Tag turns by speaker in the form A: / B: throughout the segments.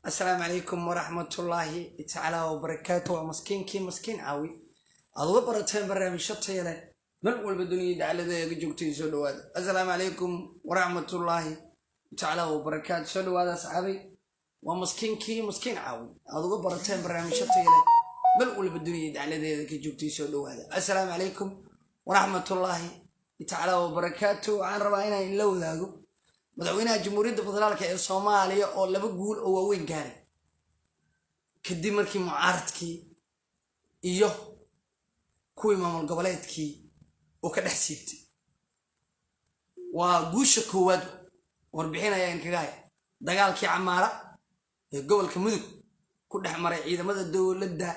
A: Assalaamu calaykum waraxmatullaahi tacaala wabarakaatu. Waa maskiinkii maskiin caawi aad uga barateen barnaamijyo tayo leh meel walba dunida dacaladeega joogtay. Soo dhawaada. Assalaamu calaykum waraxmatullaahi tacaala wabarakaatu. Soo dhawaada, asxaabay. Waa maskiinkii maskiin caawi aad uga barateen barnaamijyo tayo leh meel walba dunida dacaladeeda ka joogtay. Soo dhawaada. Assalaamu calaykum waraxmatullaahi tacaala wabarakaatu. Waxaan rabaa inaan inla wadaago madaxweynaha Jamhuuriyadda Federaalka ee Soomaaliya oo laba guul oo waaweyn gaaray kadib markii mucaaradkii iyo kuwii maamul goboleedkii uu ka dhex siibtay. Waa guusha koowaad. Warbixin ayaan kaga haya dagaalkii Camaara ee gobolka Mudug ku dhex maray ciidamada dowladda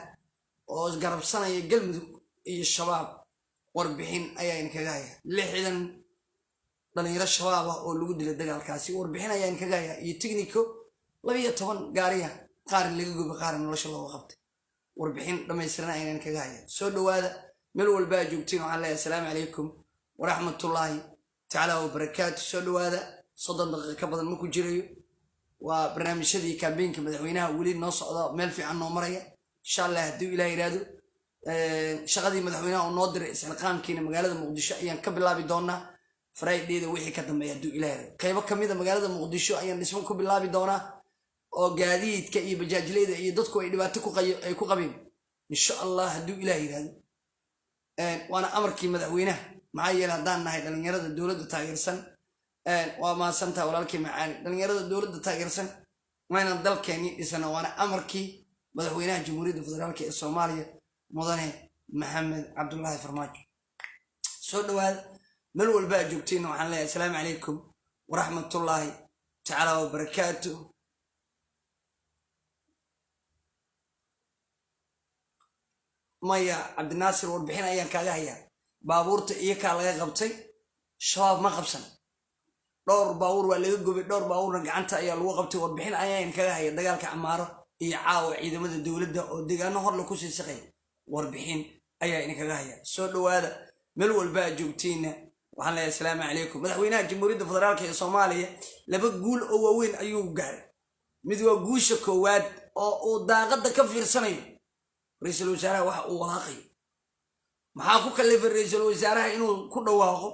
A: oo isgarabsanaya Galmudug iyo Shabaab. Warbixin ayaan kaga haya 60 dhalinyaro Shabaab ah oo lagu dilay dagaalkaasi. Warbixin ayaan kaga haya iyo tignico 12 gaariya, qaar laga gubay, qaar nolosha looga qabtay. Warbixin dhammaystiran ayaan kaga haya. Soo dhawaada meel walba aad joogtiin. Waxaan leeyahay asalaamu calaykum waraxmatullaahi tacaala wabarakaatu. Soo dhawaada. 30 daqiiqa ka badan ma ku jirayo. Waa barnaamijyadii campaign-ka madaxweynaha weli noo socda, meel fiican noo maraya, insha Allah. Hadduu Ilaah yidhaahdo, shaqadii madaxweynaha uu noo diray, isxilqaamkiina magaalada Muqdisho ayaan ka bilaabi doonaa Friday-da wixii ka dambeeya, hadduu Ilaah yidhaahdo. Qaybo kamida magaalada Muqdisho ayaan dhismo ku bilaabi doonaa oo gaadiidka iyo bajaajleyda iyo dadku ay dhibaato ay ku qabeen, insha Allah, hadduu Ilaah yidhaahdo. Waana amarkii madaxweynaha. Maxaa yeele, haddaan nahay dhalinyarada dowladda taageersan, waa mahadsantaha walaalkii macaani, dhalinyarada dowladda taageersan waa inaan dalkeenii dhisano. Waana amarkii madaxweynaha Jamhuuriyadda Federaalka ee Soomaaliya, mudane Maxamed Cabdullaahi Farmaajo. Soo dhawaada meel walba aad joogtiin. Waxaan leeyahay asalaamu calaykum waraxmatullaahi tacaala wabarakaatu. Maya Cabdinaasir, warbixin ayaan kaaga hayaa. Baabuurta iyakaa laga qabtay, Shabaab ma qabsan. Dhowr baabuur waa laga gubay, dhowr baabuurna gacanta ayaa lagu qabtay. Warbixin ayaan kaga haya dagaalka Camaaro iyo caawa ciidamada dowladda oo deegaano horle kusii siqaya. Warbixin ayaa idinkaga haya. Soo dhawaada meel walba aad joogtiinna. Waxaan leeyahay asalaamu calaykum. Madaxweynaha Jamhuuriyadda Federaalka ee Soomaaliya laba guul oo waaweyn ayuu gaaray. Mid waa guusha koowaad oo uu daaqadda ka fiirsanayo ra-iisul wasaaraha waxa uu walaaqayo. Maxaa ku kallifay ra-iisul wasaaraha inuu ku dhawaaqo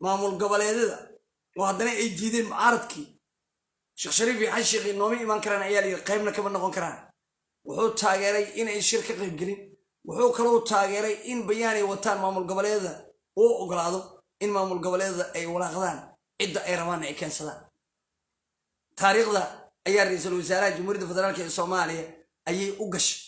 A: maamul goboleedyada oo haddana ay diideen mucaaradkii? Sheekh Shariif iyo Xasan Sheekh nooma imaan karaan ayaa layidhi, qaybna kama noqon karaan. Wuxuu taageeray inay shir ka qaybgelin. Wuxuu kaloo taageeray in bayaanay wataan maamul goboleedyada uu ogolaado in maamul goboleedyada ay walaaqdaan, cidda ay rabaanna ay keensadaan. Taariikhda ayaa ra-iisul wasaaraha Jamhuuriyadda Federaalka ee Soomaaliya ayay u gashay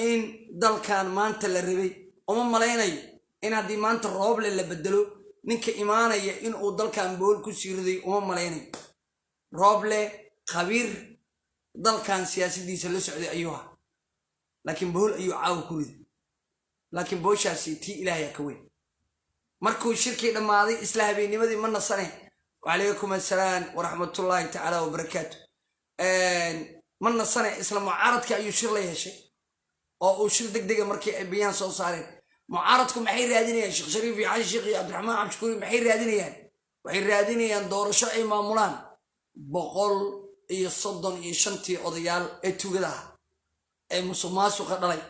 A: in dalkan maanta la rabay. Uma malaynayo in haddii maanta Rooble la bedelo, ninka imaanaya inuu dalkan bool ku sii riday. Uma malaynayo. Rooble khabiir dalkan siyaasadiisa la socday ayuu ahaa, laakiin bool ayuu caawa ku riday. Laakiin booshaasi tii Ilaahayaa ka weyn. Markuu shirkii dhammaaday isla habeennimadii ma nasane. Wacalaykum assalaam waraxmatullaahi tacaala wabarakaatu. Ma nasane, isla mucaaradka ayuu shir la yeeshay oo uu shir deg dega markii ay bayaan soo saareen. Mucaaradku maxay raadinayaan? Sheekh Shariif iyo Xasan Sheekh iyo Cabdiraxmaan Cabdishakuuri maxay raadinayaan? Waxay raadinayaan doorasho ay maamulaan 135-tii odayaal ee tuugada ah, ee musuq maasuqa dhalay,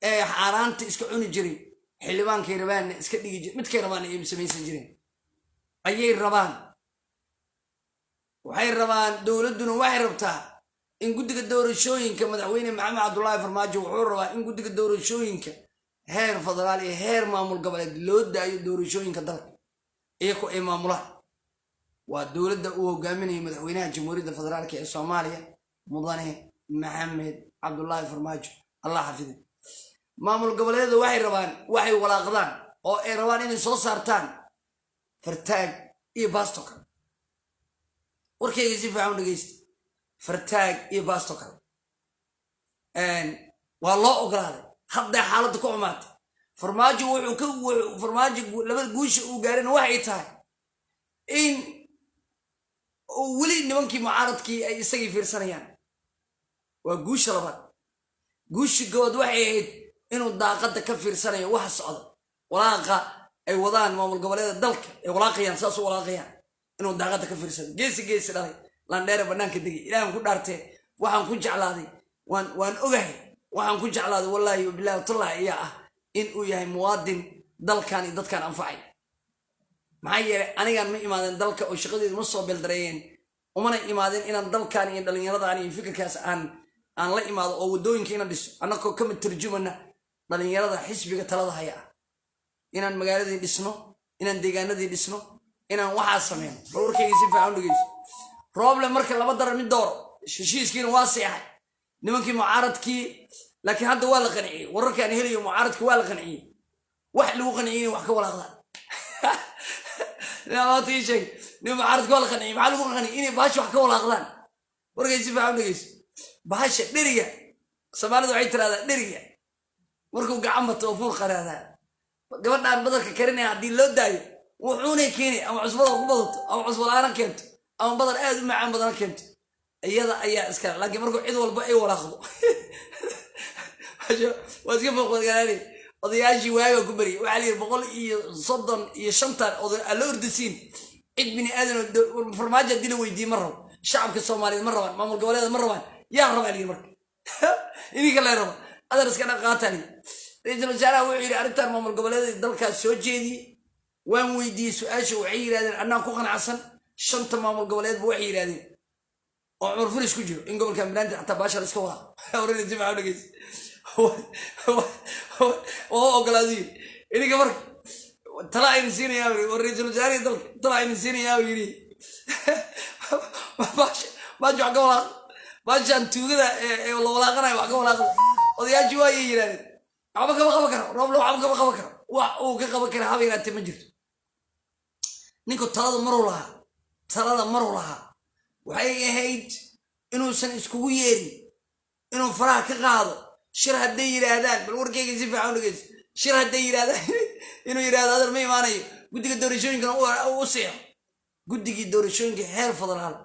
A: ee xaaraanta iska cuni jiray, xildhibaankay rabaanna iska dhigi jir, midkay rabaanna ay samaysan jireen ayay rabaan. Waxay rabaan, dowladduna waxay rabtaa in guddiga doorashooyinka, madaxweyne Maxamed Cabdullaahi Farmaajo wuxuu rabaa in guddiga doorashooyinka heer federaal iyo heer maamul goboleed loo daayo doorashooyinka dalka iyako ay maamulaan. Waa dowladda uu hogaaminayo madaxweynaha Jamhuuriyadda Federaalka ee Soomaaliya, mudane Maxamed Cabdullaahi Farmaajo, Allah xafide. Maamul goboleedyada waxay rabaan, waxay walaaqdaan oo ay rabaan inay soo saartaan Fartaag iyo Baasto kale. Warkayga si fiican u dhegeysta. Fartaag iyo Baasto kale waa loo ogolaaday. Hadday xaaladda ku xumaatay, Farmaajo wuxuu ka Farmaajo labada guusha uu gaarina waxay tahay in uu weli nimankii mucaaradkii ay isagii fiirsanayaan. Waa guusha labaad. Guushi gobood waxay ahayd inuu daaqadda ka fiirsanayo waxa socda, walaaqa ay wadaan maamul goboleeda dalka ay walaaqayaan, saas u walaaqayaan, inuu daaqadda ka fiirsado. Geesi geesi dhalay. Landheere bannaanka degay, Ilaahan ku dhaartee, waxaan ku jeclaaday, waan ogahay waxaan ku jeclaaday, wallaahi wabilahi watallahi, ayaa ah in uu yahay muwaadin dalkan iyo dadkan anfacay. Maxaa yeelay, anigaan ma imaadeen dalka oo shaqadeedu ma soo beeldareeyeen, umana imaadeen inaan dalkan iyo dhallinyaradan iyo fikirkaas aan la imaado oo waddooyinka inaan dhiso, annagoo kama tarjumana dhallinyarada xisbiga talada haya ah, inaan magaaladii dhisno, inaan deegaanadii dhisno, inaan waxaa sameyno. Bal warkayga si fiican u dhegeyso. Rooble marka laba darar mid dooro. Heshiiskiina waa seexay nimankii mucaaradkii, laakiin hadda waa la qanciyey. Wararkaan helayo, mucaaradkii waa la qanciyey. Wax lagu qanciyey inay wax ka walaaqdaan. Maanta ii sheeg, nin mucaaradka waa la qanciyey, maxaa lagu qanciyey? Inay bahasha wax ka walaaqdaan. Warkay si fiican u dhegeyso. Bahasha dheriga, Soomaalida waxay tiraahdaa, dheriga markuu gacan bato oo fuur qaraadaa. Gabadhaan badarka karinaya haddii loo daayo, wuxuunay keenay ama cusbada ku badato ama cusbo la-aana keento ama badar aad u macaan badana keento, iyada ayaa iskale. Laakiin markuu cid walba ay walaaqdo, waa iska fooqgaraanay. Odayaashii waaga ku baryay waxaa la yidhi 135-tan oday aa la ordasiin, cid bini aadan oo Farmaajo haddii la weydiiye ma rabo, shacabka Soomaaliyeed ma rabaan, maamul goboleeda ma rabaan, yaa rabaa la yidhi. Marka idinka lay raba, adar iska dhaqaataa la yidhi. Ra-iisul wasaaraha wuxuu yidhi arrintan maamul goboleeda dalkaas soo jeediyey, waan weydiiyey su-aasha, waxay yidhahdeen annaan ku qanacsan. Shanta maamul goboleedba waxay yidhahdeen, oo Cumar Furish ku jiro, in gobolka Milaandi xataa baasha la iska wadaa. Horena si fiican u dhegeysa, waa u ogolaaday yidhi. Idinka marka tala aynu siinayaa, war ra-iisul wasaarihii dalka tala aynu siinayaa uu yidhi, baasha wax ka walaaq, baashaan tuugada ee la walaaqanayo wax ka walaaqda. Odayaashii waayay yidhahdeen waxba kama qaban karo Rooble, waxba kama qaban karo. Wax uu ka qaban kara haba yaraatee ma jirto. Ninku talada maruu lahaa, talada maruu lahaa, waxay ahayd inuusan iskugu yeerin, inuu faraha ka qaado. Shir hadday yidhaahdaan, bal warkayga si fiican u dhegeyso, shir hadday yidhahdaan, inuu yidhahdo adar ma imaanayo, guddiga doorashooyinkana u seexo. Guddigii doorashooyinka heer federaal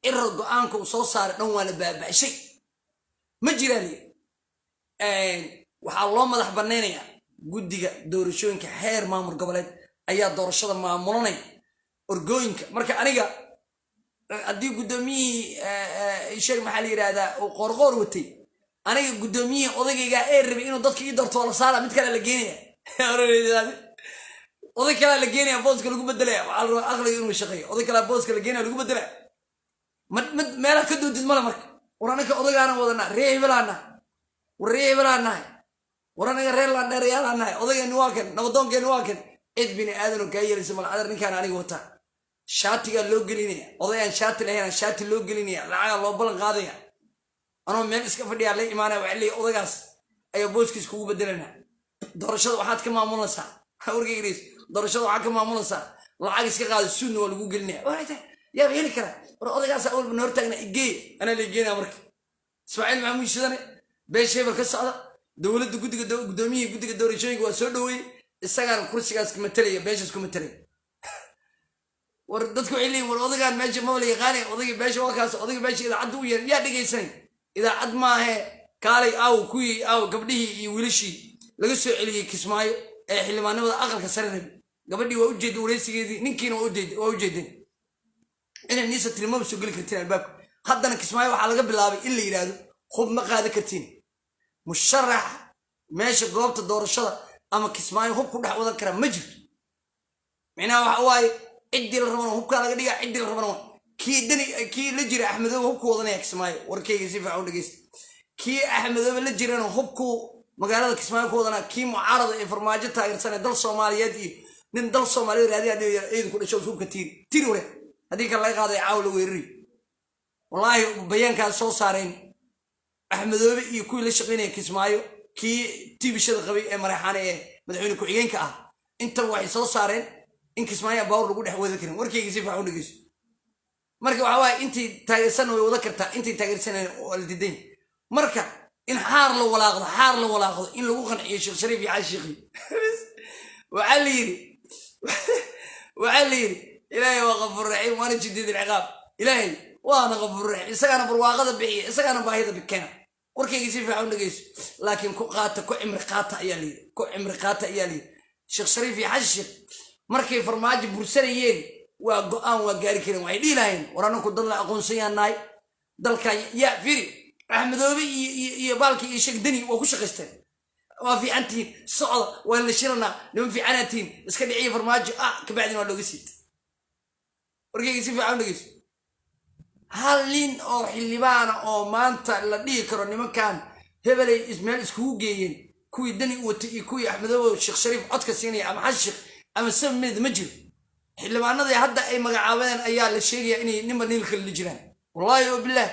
A: cirar go-aanka uu soo saaray dhan waa la baaba'shay, ma jiraan. Waxaa loo madax banaynayaa guddiga doorashooyinka heer maamul goboleed ayaa doorashada maamulanaya orgooyinka. Marka aniga haddii guddoomiyihii, sheeg, maxaa la yidhahdaa, uu Qoorqoor watay, aniga guddoomiyihii odagaygaa ee rabay inuu dadka ii doorto waa la saara, mid kale la geenaya, oday kalea la geenaya, booska lagu bedelaya. Waxaa la rabaa aqliga inuu shaqeeyo. Oday kalea booska la geenaya, lagu bedelaya. Ma meelaha ka doodid male. Marka war aniga odagaana wadanaa, ree hebelaana, war ree hebelaan nahay, war aniga reer laandheerayaalaan nahay, odaygeeni waa kan, nabadoonkeeni waa kan. Cid bini aadan oo kaa yeelaysa mal. Adar ninkaan aniga wataa, shaatigaa loo gelinaya, oday aan shaati lahayn aan shaati loo gelinaya, lacagaa loo ballan qaadaya, anoo meel iska fadhiyaa la imaanaya, waxaa leeyahay odagaas ayaa booskiis kugu bedelana. Doorashada waxaad ka maamulaysaa, warkayga, doorashada waxaad ka maamulaysaa lacag iska qaada, suudna waa lagu gelinaya. Yaaba heli karaa? War odaygaas awalba na hortaagna, igeey, anaa la geenaya. Marka Ismaaciil Maxamuud Shidane beesha hebel ka socda, dowladda guddiga, guddoomiyihii guddiga doorashooyinka waa soo dhoweeyey, isagaana kursigaas ku matalaya, beeshaas ku matalaya. War dadku waxay leeyihin, war odagaan meesha maba la yaqaanay, odayga beesha waa kaas, odayga beesha idaacadda u yeer, yaa dhegaysanay? Idaacad maahe, kaalay aaw kuwii, aaw gabdhihii iyo wiilashii laga soo celiyey Kismaayo ee xildhibaanimada aqalka sare rabi? Gabadhii waa ujeeda wareysigeedii, ninkiina waa ujeedeen inay niisa tiri maba soo geli kartiin albaabka. Haddana Kismaayo waxaa laga bilaabay in la yidhaahdo hub ma qaadan kartiin. Musharax meesha goobta doorashada ama Kismaayo hub ku dhex wadan karaa ma jirto. Micnaha waxa waaye, ciddii la rabana hubkaa laga dhigaa, ciddii la rabana waa kii dani, kii la jira Axmedoobe hubku wadanaya Kismaayo. Warkayga si fiican u dhegeysta. Kii Axmedoobe la jirana hubku magaalada Kismaayo ku wadanaa. Kii mucaarada ee Farmaajo taageersan ee dal Soomaaliyeed iyo nin dal Soomaaliyeed raadiya ciidan ku dhasho, hubka tiiri tiiri ware, haddii kale laga qaaday caawa la weerari. Wallaahi bayaankaas soo saareen Axmedoobe iyo kuwii la shaqaynaya Kismaayo, kii tiibishada qabay ee Mareexaane ee madaxweyne ku-xigeenka ah, intaba waxay soo saareen in Kismaayo baawar lagu dhex wada karin. Warkayga si fiican u dhegeyso. Marka waxa waaye, intay taageersanna way wada kartaa, intay taageersanayna waa la diidan. Marka in xaar la walaaqdo, xaar la walaaqdo, in lagu qanciyo Sheekh Shariif iyo Xaashiikhi, waxaa la yidhi Ilaahay waa qafuur raxiim waana shadiid alciqaab. Ilaahay waana qafuur raxiim, isagaana barwaaqada bixiya, isagaana baahida keena. Warkayga si fiican u dhegeyso. Laakiin ku qaata, ku cimri qaata ayaa la yidhi, ku cimri qaata ayaa la yidhi. Sheekh Shariif iyo Xasan Sheekh markay Farmaajo bursanayeen Waa go-aan waa gaari kareen. Waxay dhihi lahayeen, war anaku dad la aqoonsan yaanahay dalkan. Yaa firi, Axmedoobe iyo baalki iyo Sheekh Deni waa ku shaqaysteen. Waa fiicantihiin, socda, waa la shiranaa, niman fiicanaad tihiin, iska dhiciya Farmaajo. Ah, kabacdina waa looga siitay. Warkayga si fiican u dhegeyso. Hal nin oo xildhibaana oo maanta la dhihi karo nimankan hebelay meel iskugu geeyeen, kuwii Dani u watay iyo kuwii Axmedoobe, Sheekh Shariif codka siinaya ama Xasan Sheekh ama 7 minute, ma jiro. Xildhibaanadii hadda ay magacaabeen ayaa la sheegaya inay ninba niil kale la jiraan. Wallaahi oo bilaah,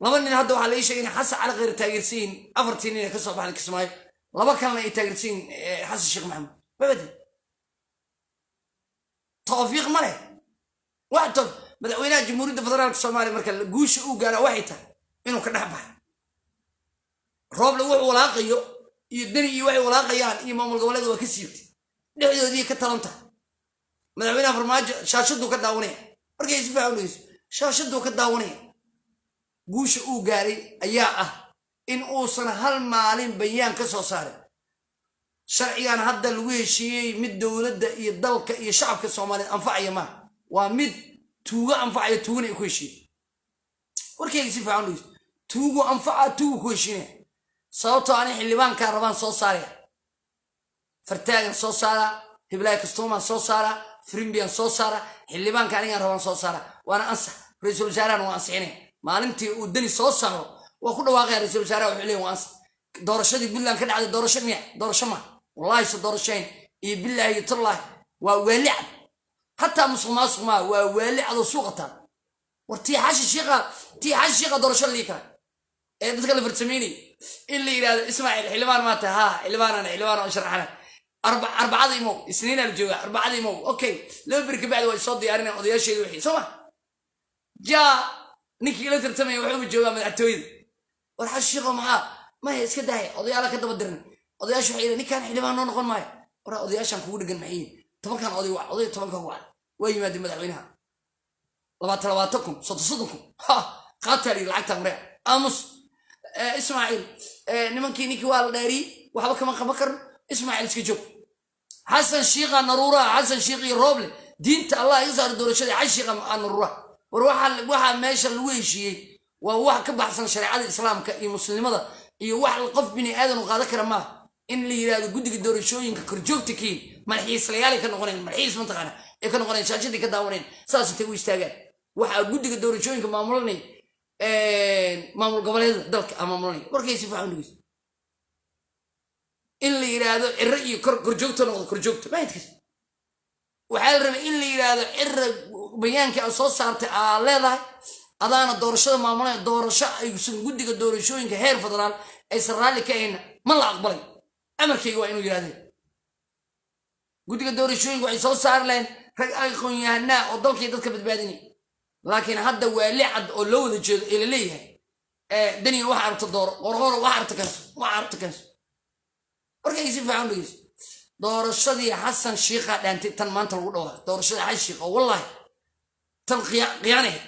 A: laba nin hadda waxaa la ii sheegay inay Xasan Cali Khayr taageersan yihiin. Afartii nin ee ka soo baxday Kismaayo, laba kalena ay taageersan yihiin Xasan Sheekh Maxamuud. Mabadi tawfiiq ma leh wax toof. Madaxweynaha Jamhuuriyadda Federaalka Soomaaliya marka guusha uu gaara waxay tahay inuu ka dhex baxay. Rooble wuxuu walaaqayo iyo Deni iyo waxay walaaqayaan iyo maamul goboleeda waa ka siibtay, dhexdoodii ka talan tahay. Madaxweynaha Farmaajo shaashaduu ka daawanaya. Markay si fiican u dhegeyso, shaashaduu ka daawanaya. Guusha uu gaaray ayaa ah in uusan hal maalin bayaan ka soo saarin sharcigan hadda lagu heshiiyey. Mid dowladda iyo dalka iyo shacabka Soomaaliyeed anfacaya maaha, waa mid tuugo anfacaya, tuugana ay ku heshiiyey. Warkayga si fiican u dhegeyso. Tuugu anfaca, tuugu ku heshiinaya. Sababtoo ani xildhibaankaa rabaan soo saaraya, Fartaagan soo saaraa, Hiblaahi Kastuumaan soo saaraa, Frimbiyan soo saara, xildhibaanka anigaan rabaan soo saara, waana ansax. Ra-iisul wasaarahana waa ansixinaya. Maalintii uu Deni soo saaro waa ku dhawaaqaya ra-iisul wasaaraha, wuxuu leeyahy waa ansax. Doorashadii Puntland ka dhacday doorasho miya? Doorasho ma, wallahi se doorashayn iyo bilaahi iyo tallaahi waa waali cad. Hataa musuq maasuq maa, waa waali cad oo suuqa taal. War tii Xashi Shiiqa doorasho la dhigi kara ee dadka la farsameynaya in la yidhahdo Ismaaciil xildhibaan maata? Haa, xildhibaanana, xildhibaan oo sharaxana. Arbacada imow, Isniinaa la joogaa, Arbacada imow. Okay, 2 beri kabacdi waa soo diyaarinaya odayaasheedu wixii soo ma jaa. Ninkii ila tartamaya wuxuuba joogaa madaxtooyada. War Xashi Shiiqo, maxaa? Maya, iska daaya, odayaala ka daba diran. Odayaashu waxay yidhahen, ninkaan xildhibaan noo noqon maayo. War odayaashaan kugu dhegan maxay yihin? 10-kan oday wac, oday 10-kan wac. Waa yimaadeen madaxweynaha. 20 20 kun, 30 30 kun ha qaataa liyi lacagta maree. Aamus Ismaaciil, nimankii ninkii waa la dheeriyey, waxba kama qaban karno. Ismaaciil iska joog. Xasan Shiikha naruuraha, Xasan Shiikh iyo Rooble, diinta Allah iga saaro. Doorashada Xasan Shiikha naruuraha. War waxaa meesha lagu heshiiyey waa wax ka baxsan shareecada Islaamka iyo muslimada iyo wax qof bini aadan u qaadan kara maaha. In la yidhahdo guddiga doorashooyinka korjoogta kiin malxiislayaal ka noqonayan, malxiis mataqaana ay ka noqonayan, shaashadii ka daawanayan, saas intay u istaagaan. Waxaa guddiga doorashooyinka maamulanaya maamul goboleedada dalka a maamulanaya. Warkay si fiican u dhegeyso. In la yidhaahdo Ciro iyo korjoogto noqdo, korjoogto maydkas. Waxaa la rabay in la yidhaahdo Cira, bayaankii aad soo saartay aa leedahay, adaana doorashada maamulanaya. Doorasho aysan guddiga doorashooyinka heer federaal aysan raalli ka ahayna ma la aqbalay. Amarkayga waa inuu yidhahdeen guddiga doorashooyinka waxay soo saari laheen rag aqoon-yahanaa oo dalkii dadka badbaadinaya. Laakiin hadda waa li cad oo loo wada jeedo ee la leeyahay, Daniel, waxa arabta dooro, Qorqoro, waxa arabta keenso, waxa arabta keenso. Warkayga si fiican u dhegeyso. Doorashadii Xasan Shiikha dhaantay tan maanta lagu dhawaaqay. Doorashadii Xasan Shiikh oo wallahi tan khiyaanahayd,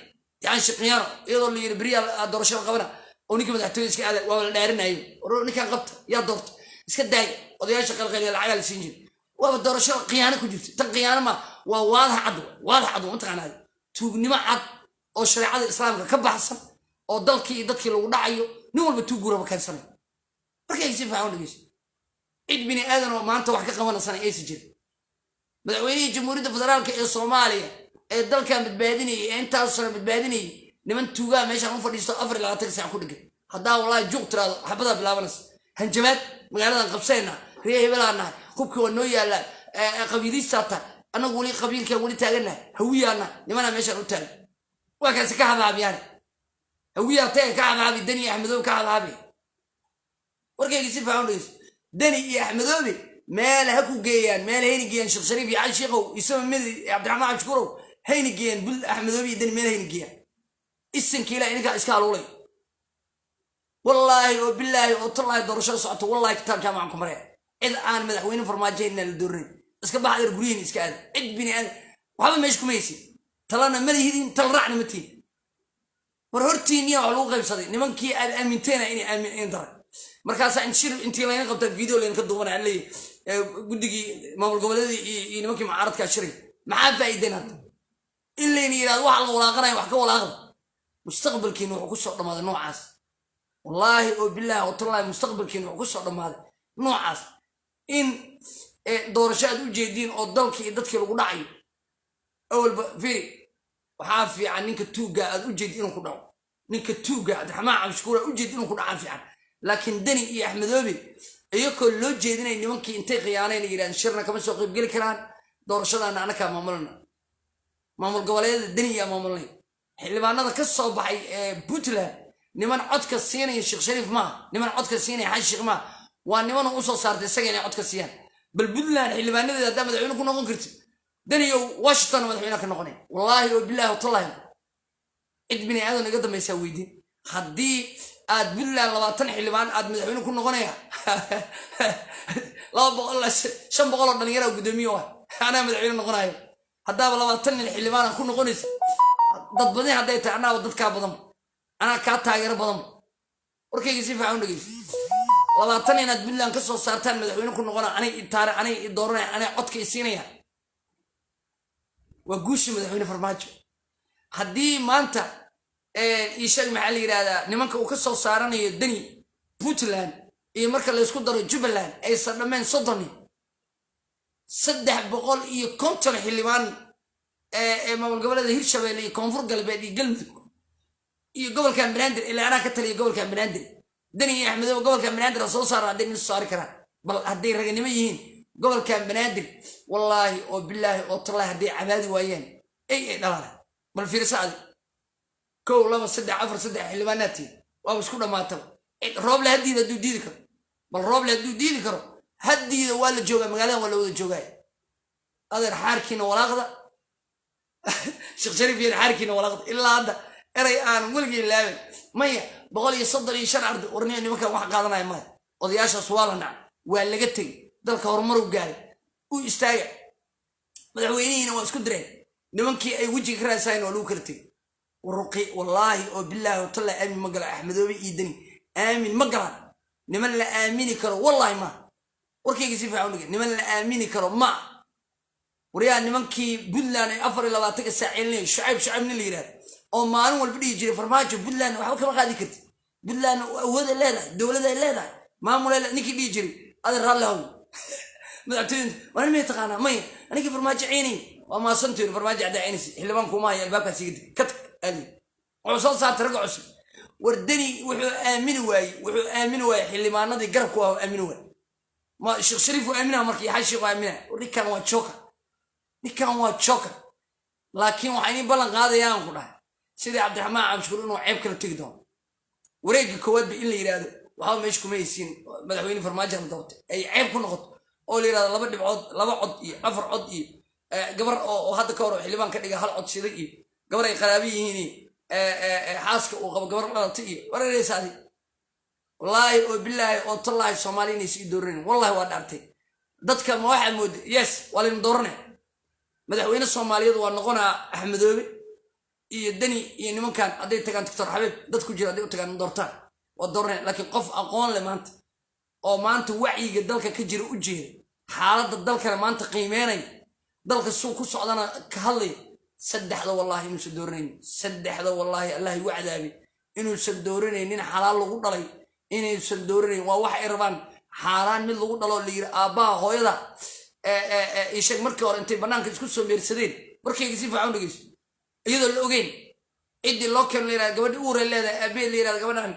A: yani khiyaano, iyadoo la yiri beriyaa doorashada qabana oo ninkii madaxtooyada iska aada, waaba la dhaarinayo. War ninkaan qabta, yaa doorta, iska daaya. Odayaasha qalqaliya, lacagaa la siin jiray. Waaba doorasho khiyaano ku jirta. Tan khiyaano ma waa, waadax cad, waadax cad, mataqaanaa, tuugnimo cad oo shareecada Islaamka ka baxsan oo dalkii iyo dadkii lagu dhacayo. Nin walba tuuguraba keensanayo. Markay si fiican u dhegeyso, cid bini aadan oo maanta wax ka qabanaysana aysan jirin. Madaxweynihii Jamhuuriyadda Federaalka ee Soomaaliya ee dalkan badbaadinayay ee intaas sano badbaadinayay, niman tuugaa meeshaan u fadhiisto, 24 saac ku dhegan. Haddaa wallahi juuq tiraado, xabadaa bilaabanaysa. Hanjabaad, magaaladan qabsayna, ree hebelaa nahay, hubkii waa noo yaallaa, qabiiliistaa tahay. Annagu weli qabiilkan weli taagannahay, hawiyaana nimanaa meeshaan u taagan. Waa kaasi ka habaabiyaane, hawiyaa taga ka habaabi, Deni iyo Axmedoobe ka habaabi. Warkayga si fiican u dhegeyso. Deni iyo Axmedoobe meel ha ku geeyaan, meel hayna geeyaan. Sheekh Shariif iyo Cali Sheekhow, Isama Medi, Cabdiraxmaan Cabshukurow, hayna geeyaan. Bul Axmedoobe iyo Deni meel hayna geeyaan. Isanka ilaa idinkaa iska haluulay. Wallaahi oo bilaahi oo tallaahi, doorashada socoto, wallahi kitaab jaamacan ku maraya, cid aan madaxweyne Farmaajo inaan la dooranayn. Iska bax adeer, guryihiin iska aada. Cid bini aadan waxba meesha kuma haysin, talana ma lihidin, tal raacna ma tihin. War hortiinniya wax lagu qaybsaday nimankii aad aaminteena inay aamin daray. Markaasaa in shir intii layna qabtaa, video laynka duubanaya, leeyahay guddigii maamul goboleedii iyo nimankii mucaaradkaa shiray. Maxaa faa'iideen hadda? In layna yidhahdo waxa la walaaqanaya wax ka walaaqda. Mustaqbalkiina wuxuu kusoo dhammaaday noocaas, wallaahi oo bilaahi oo tallaahi, mustaqbalkiina wuxuu kusoo dhammaaday noocaas, in doorasho aad u jeediin oo dalkii iyo dadkii lagu dhacayo. Awalba firi, waxaa fiican ninka tuugga aad u jeedi inuu ku dhaco. Ninka tuugga Cabdiraxmaan Cabdishakuur aad u jeedi inuu ku dhacaa fiican, laakiin Deni iyo Axmedoobe iyakoo loo jeedinay nimankii intay khiyaaneen ay yidhahdeen shirna kama soo qaybgeli karaan, doorashadaana annakaa maamulna, maamul goboleedyada Deni yaa maamulanay. Xildhibaanada ka soo baxay ee Puntland niman codka siinaya Sheekh Shariif maaha, niman codka siinaya Xasan Sheekh maaha, waa niman usoo saartay isaga inay codka siiyaan. Bal Puntland xildhibaanadeeda haddaa madaxweyne ku noqon kartid, Deniyow, Washington madaxweyne ka noqonay, wallaahi oo bilaahi oo tallaahi. Cid bini aadan iga dambaysaa weydiin. Haddii aad Puntland 20 xildhibaan aad madaxweyne ku noqonaya, 200, 500 oo dhalinyara guddoomiye ah anaa madaxweyne noqonayo. Haddaaba 20 nin xildhibaan ku noqonaysa, dad badin hadday tahay, annaaba dadkaa badan, anaa kaa taageero badan. Warkayga si fiican u dhegeyso. 20 inaad Puntland ka soo saartaan madaxweyne ku noqona, anay i taare, anay i dooranaya, anay codka i siinaya, waa guusha madaxweyne Farmaajo. Haddii maanta isheeg, maxaa la yidhahdaa, nimanka uu ka soo saaranayo Deni Puntland iyo marka laysku daro Jubbaland aysan dhammeen 30 nin, 350 xildhibaan ee maamul goboleeda Hirshabelle iyo Koonfur Galbeed iyo Galmudug iyo gobolkan Banaadir, ilaa anaa ka taliya gobolkan Banaadir. Deni iyo Axmedow gobolkan Banaadir ha soo saara hadday nin soo saari karaan. Bal hadday raganimo yihiin, gobolkan Banaadir, wallaahi oo bilaahi oo tallaahi, hadday cabaadi waayeen ay dhalaan. Bal fiirsa adi, kow, laba, saddex, afar, saddex xildhibaanaad tihin, waaba isku dhammaataba. Rooble haddiida hadduu diidi karo, bal Rooble hadduu diidi karo haddiida. Waa la joogaa magaaladan, waa la wada joogaa. Adeer, xaarkiina walaaqda. Sheekh Shariif iyo xaarkiina walaaqda. Ilaa hadda eray aan weligay laabin maya. 135 arday warniyo nimankan wax qaadanaya maya. Odayaashaas waa la nacay, waa laga tegey. Dalka horumaru gaaray, u istaaga. Madaxweynihiina waa isku direen nimankii ay wejiga ka raadsaayeen, waa lagu kala tegey. Waruqi, wallaahi oo bilaahi oo tallaahi, aamin ma gala Axmedoobe iyo Deni, aamin ma galaan. Niman la aamini karo wallahi ma. Warkayga si fiican u dhigay. Niman la aamini karo ma. Waryaa, nimankii Puntland ay 24-ka saac celinayay, Shucayb, Shucayb nin la yidhahdo oo maalin walba dhihi jiray Farmaajo Puntland waxba kama qaadi karti, Puntland awooday leedahay, dowladay leedahay, maamulay, ninkii dhihi jiray, adeer raalli haw, madaxtooyinta waa nin may taqaanaa maya, aninkii Farmaajo ceynay waa maasantoyn. Farmaajo haddaa ceynaysa, xildhibaan kuma haya, albaabkaas iga dig, ka tag. Ali wuxuu soo saartay ragga cusub. War Deni wuxuu aamini waayey, wuxuu aamini waayey xildhibaanadii garabku waa aamini waayey. Ma Sheekh Shariif uu aaminaa marka iyo Xashiiq uu aaminaa? Ninkan waa joker, ninkan waa joker. Laakiin waxaa inii ballan qaadayaan ku dhahay, sidii Cabdiraxmaan Cabdishakuur inuu ceeb kala tegi doono wareegga koowaadba, in la yidhaahdo waxba meesha kuma haysiin, madaxweyne Farmaajo la doortay, ay ceeb ku noqoto oo la yidhahdo laba dhibcood, laba cod iyo afar cod iyo gabar oo hadda ka hor oo xildhibaan ka dhiga hal cod siday iyo gabar ay qaraabo yihiin iyo xaaska uu qabo gabar dhalatay iyo warareysa adi. Wallaahi oo bilaahi oo tallaahi, Soomaali inay sii dooranin, wallahi waa dhaartay. Dadka ma waxaa mooda? Yes, waa layna dooranaya. Madaxweyne Soomaaliyeed waa noqonaa Axmedoobe iyo Deni iyo nimankan hadday tagaan. Doctor Xabiib dad ku jira hadday u tagaan doortaan, waa dooranaya. Laakiin qof aqoon leh maanta oo maanta wacyiga dalka ka jira u jeeda, xaaladda dalkana maanta qiimeynaya, dalka suu ku socdana ka hadlaya, saddexda wallaahi inuusan dooranaynin. Saddexda wallaahi Allah igu cadaabay inuusan dooranaynin. Xalaal lagu dhalay inaysan dooranayn waa wax ay rabaan. Xaaraan mid lagu dhalo la yiri aabbaha hooyada isheeg markii hore intay bannaanka isku soo meersadeen. Warkayga si fiican u dhegeyso. Iyadoo la ogeyn ciddii loo keeno, la yirahda gabadhi uurey leedahay, aabaheed la yirahda gabadhan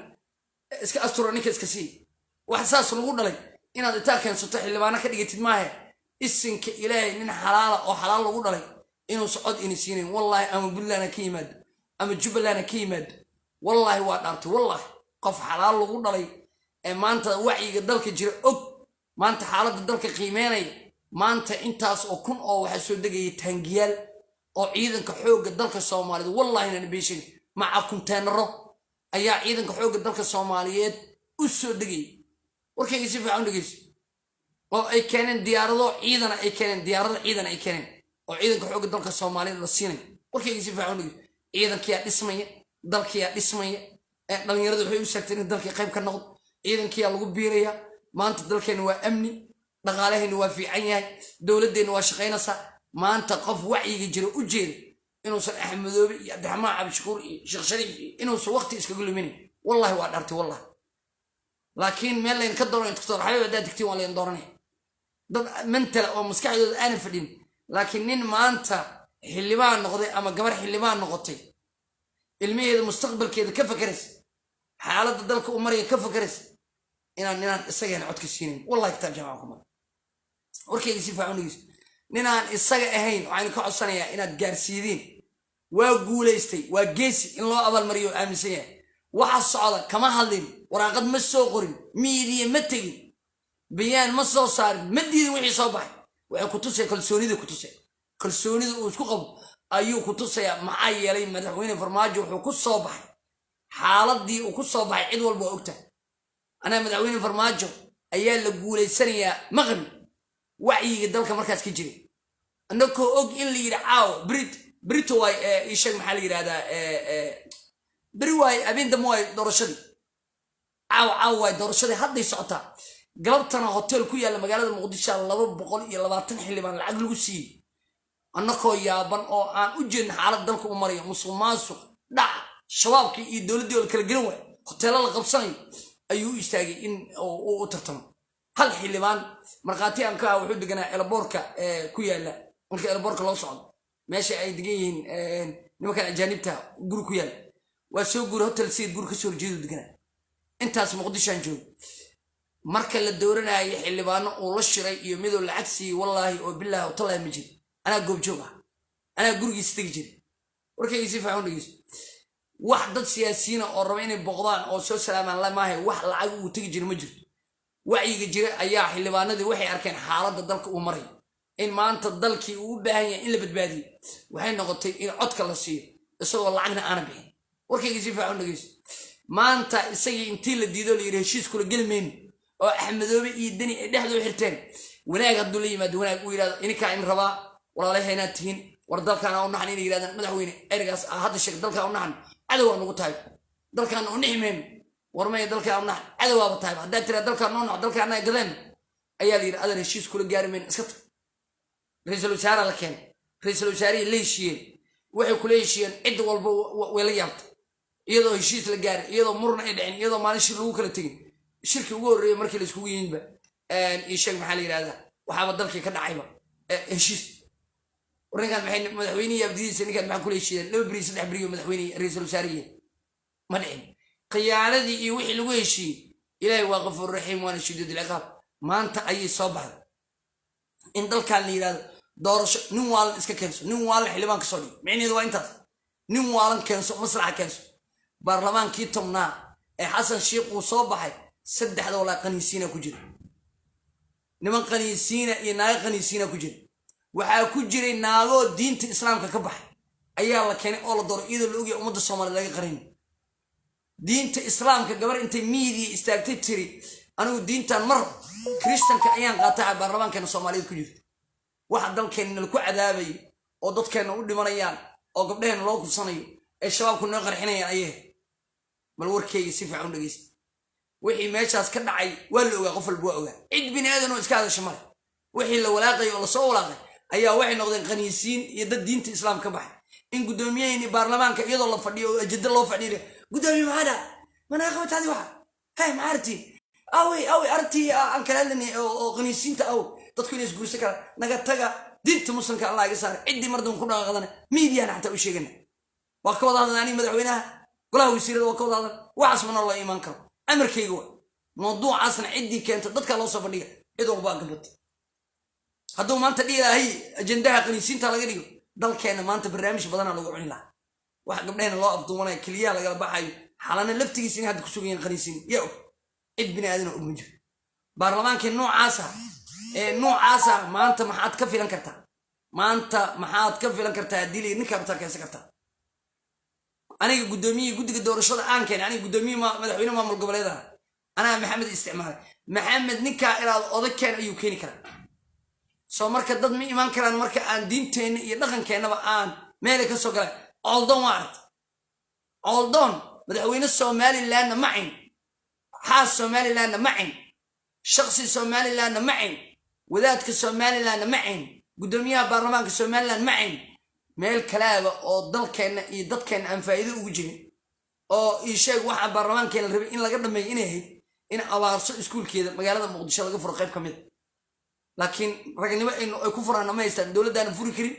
A: iska astura, ninka iska sii, wax saas lagu dhalay inaad intaa keensato xildhibaano ka dhigatid maahe. Isinka Ilaahay, nin xalaala oo xalaal lagu dhalay inuusa cod ini siinayn, wallaahi. Ama Puntland ha ka yimaado ama Jubbaland ha ka yimaado, wallaahi waa dhaartay. Wallaahi qof xalaal lagu dhalay ee maanta wacyiga dalka jira og, maanta xaaladda dalka qiimeynaya, maanta intaas oo kun oo waxaa soo degaya taangiyaal oo ciidanka xoogga dalka Soomaaliyeed, wallahi nana beeshin, maca kunteenaro ayaa ciidanka xoogga dalka Soomaaliyeed u soo degayay. Warkayga si fiican u dhegeyso. Oo ay keeneen diyaarado ciidana, ay keeneen diyaarado ciidan ay keeneen oo ciidanka xoogga dalka Soomaaliyeed la siinayo. Warkayga si fiican u dhegeyso. Ciidankiyaa dhismaya, dalkiyaa dhismaya, dhalinyaradu waxay u sheegtay in dalkii qayb ka noqdo, ciidankiyaa lagu biiraya. Maanta dalkeena waa amni, dhaqaalaheena waa fiican yahay, dowladdeenna waa shaqaynaysaa. Maanta qof wacyiga jira u jeeda. Inuusan Axmedoobe iyo Cabdiraxmaan Cabdishakuur iyo Sheekh Shariif iyo inuusan waqti iskaga luminayn, wallahi waa dhartay, wallahi. Laakiin meel layn ka dooranay, Doctor Xabiib, haddaad digtiin waa layn dooranaya. Dad mentala oo maskaxdooda aanan fadhin. Laakiin nin maanta xildhibaan noqday ama gabar xildhibaan noqotay, ilmaheeda mustaqbalkeeda ka fakaraysa, xaaladda dalka u maraya ka fakaraysa, inaan ninaan isagana codka siinayn, wallahi kitaab jaamaca ku mara. Warkayga si fiican u dhegeyso. Ninaan isaga ahayn waxaan ka codsanayaa inaad gaarsiidiin. Waa guulaystay, waa geesi, in loo abaalmariyo oo aaminsan yahay. Waxa socda kama hadlin, waraaqad ma soo qorin, miidiya ma tegin, bayaan ma soo saarin, ma diidin wixii soo baxay. Waxay ku tusaya kalsoonida, ku tusaya kalsoonida uu isku qabo ayuu ku tusayaa. Maxaa yeelay, madaxweyne Farmaajo wuxuu ku soo baxay, xaaladii uu ku soo baxay cid walba waa ogtahay. Anaa madaxweyne Farmaajo ayaa la guulaysanayaa ma qabin wacyiga dalka markaas ka jiray, annakoo og in la yidhi caawa brit brito waay ii sheeg, maxaa la yidhahdaa, beri waay, habeen dambe waay doorashadii, caawa caawa waay doorashadii, hadday socotaa. Galabtana hotel ku yaalla magaalada Muqdisho 220 xildhibaan lacag lagu siiyey, annakoo yaaban oo aan u jeedin xaalad dalka u marayo, musuq maasuq, dhac, shabaabkii iyo dowladdii oo la kala gelin waay, hoteelo la qabsanayo, ayuu u istaagay in uu u tartamo. Hal xildhibaan markhaati aan ka ah wuxuu deganaa airportka ku yaalla, marka airportka loo socdo, meesha ay degan yihiin nimankan ajaanibta, guri ku yaalla. Waa soo guuri, hotel Sayid guri kasoo horjeedu deganaa. Intaas Muqdishoan joogo. Marka la dooranayay xildhibaano uu la shiray iyo miduu lacag siiyey, wallaahi oo bilaahi oo tallaahi, ma jiri. Anaa goobjoog ah, anaa gurigiisa tegi jiray. Warkayga si fiican u dhegeyso. Wax dad siyaasiyiina oo raba inay boqdaan oo soo salaamaan la maahay, wax lacag uu tegi jira ma jirto. Wacyiga jira ayaa xildhibaanadii waxay arkeen xaaladda dalka uu marayo, in maanta dalkii uu u baahan yahay in la badbaadiyo. Waxay noqotay in codka la siiyo isagoo lacagna aana bixin. Warkayga si fiican u dhegeyso. Maanta isagii intii la diido, la yidhi heshiis kula geli mayno, oo Axmedoobe iyo Deni ay dhexda u xirteen, wanaag hadduu la yimaado, wanaag uu yidhahdo, ininkaa in rabaa, walaalaha inaad tihiin, war dalkaan u naxan, inay yidhahdaan madaxweyne, ereygaas aa hadda sheeg, dalkaa u naxan, cadow waa nugu tahay, dalkaan u nixi mayno. War maya, dalkaa u naxan, cadow waaba tahay. Haddaad tiraa dalkaa noo nax, dalkaa annaga gadeen, ayaa la yidhi adan heshiis kula gaari mayno, iska tag. Ra-iisul wasaare la keenay, ra-iisul wasaarihii la heshiiyeen, waxay kula heshiiyeen cid walba way la yaabtay. Iyadoo heshiis la gaaray, iyadoo murna ay dhicin, iyadoo maalin shir lagu kala tegin, shirkii ugu horreeyey markii la iskugu yimidba, ii sheeg, maxaa la yidhahdaa, waxaaba dalkii ka dhacayba heshiis. War ninkaan maxay madaxweynihii abdidiisa, ninkaan maxaa kula heshiiyeen? 2 beri, 3 beriyo madaxweyne ra-iisul wasaarihi ma dhicin. Khiyaanadii iyo wixii lagu heshiiyey, Ilaahay waa qafuur raxiim waana shadiid ilciqaab. Maanta ayay soo baxday in dalkan la yidhahdo doorasho nin waalan iska keenso, nin waalan xildhibaan ka soo dhigo. Micnaheedu waa intaas: nin waalan keenso, maslaxa keenso. Baarlamaankii 10aad ee Xasan Sheikh uu soo baxay, saddexda walaa qaniisiina ku jira, niman qaniisiina iyo naago qaniisiina ku jira. Waxaa ku jiray naagoo diinta islaamka ka baxay ayaa la keenay oo la dooray, iyadoo la ogyahay ummadda Soomaaliyed laga qarin diinta islaamka. Gabar intay miidiya istaagtay tiri anigu diintan mar kristanka ayaan qaataa, baarlamaankeena Soomaaliyeed ku jirto. Waxa dalkeenna laku cadaabayo oo dadkeenna u dhimanayaan oo gabdhaheenna loo kufsanayo ee shabaabku noo qarxinayaan ayee. Bal warkayga si fiican u dhegeysta. Wixii meeshaas ka dhacay waa la ogaa, qof walba waa ogaa, cid bini aadan oo iska hadasha male. Wixii la walaaqay oo lasoo walaaqay ayaa waxay noqdeen khaniisiin iyo dad diinta islaam ka baxay. In guddoomiyaheenii baarlamaanka, iyadoo la fadhiyo oo ajado loo fadhiyo, guddoomiye maxaa dhaa manaa qabataadi, waxa he maxaa artiin, awey awey arrintii aan kala hadlanay oo khaniisiinta, aw dadku inay isguursan karaan, naga taga, diinta muslimka Allah iga saara. Ciddii mardan ku dhaqaaqdana miidiyana xataa u sheegana, waa ka wada hadlan. Aniga madaxweynaha, golaha wasiirada waa ka wada hadlan. Waxaas mana loo imaan karo, amarkayga wa mawduucaasna ciddii keenta dadka loo soo bandhiga, cid walbaa gabata. Hadduu maanta dhihi lahay ajendaha qaniisiinta laga dhigo, dalkeenna maanta barnaamij badana lagu cuni lahaa. Wax gabdhaheenna loo afduumanayo, keliyaha lagala baxayo, xalana laftigiisa inay hadda ku sugayiin qaniisiin, yaa og? Cid bini aadan oo og ma jiro. Baarlamaankii noocaasa ee noocaasa maanta maxaad ka filan kartaa? Maanta maxaad ka filan kartaa haddii la ninkaa rabtaa keensan kartaa? Aniga guddoomiyihii guddiga doorashada aan keenay, aniga guddoomiye madaxweyne maamul goboleedaha, anaa Maxamed isticmaalay. Maxamed ninkaa inaad odag keen ayuu keeni karaa. Soo marka dad ma imaan karaan marka aan diinteenna iyo dhaqankeennaba aan meelay ka soo galaan. Coldoon waa aragta, Coldoon madaxweyne Somalilandna ma cayn, xaas Somalilandna ma cayn, shaksi Somalilandna ma cayn, wadaadka Somalilandna ma cayn, guddoomiyaha baarlamaanka Somaliland ma cayn. Meel kalaaba oo dalkeenna iyo dadkeenna aan faa'iido ugu jirin oo ii sheeg, waxaa baarlamaankeena la rabay in laga dhameeyo inay ahayd in Abaarso iskuulkeeda magaalada Muqdisho laga furo qayb ka mid a. Laakiin ragnimo ay ku furaanna ma haystaan, dowladdaana furi karin.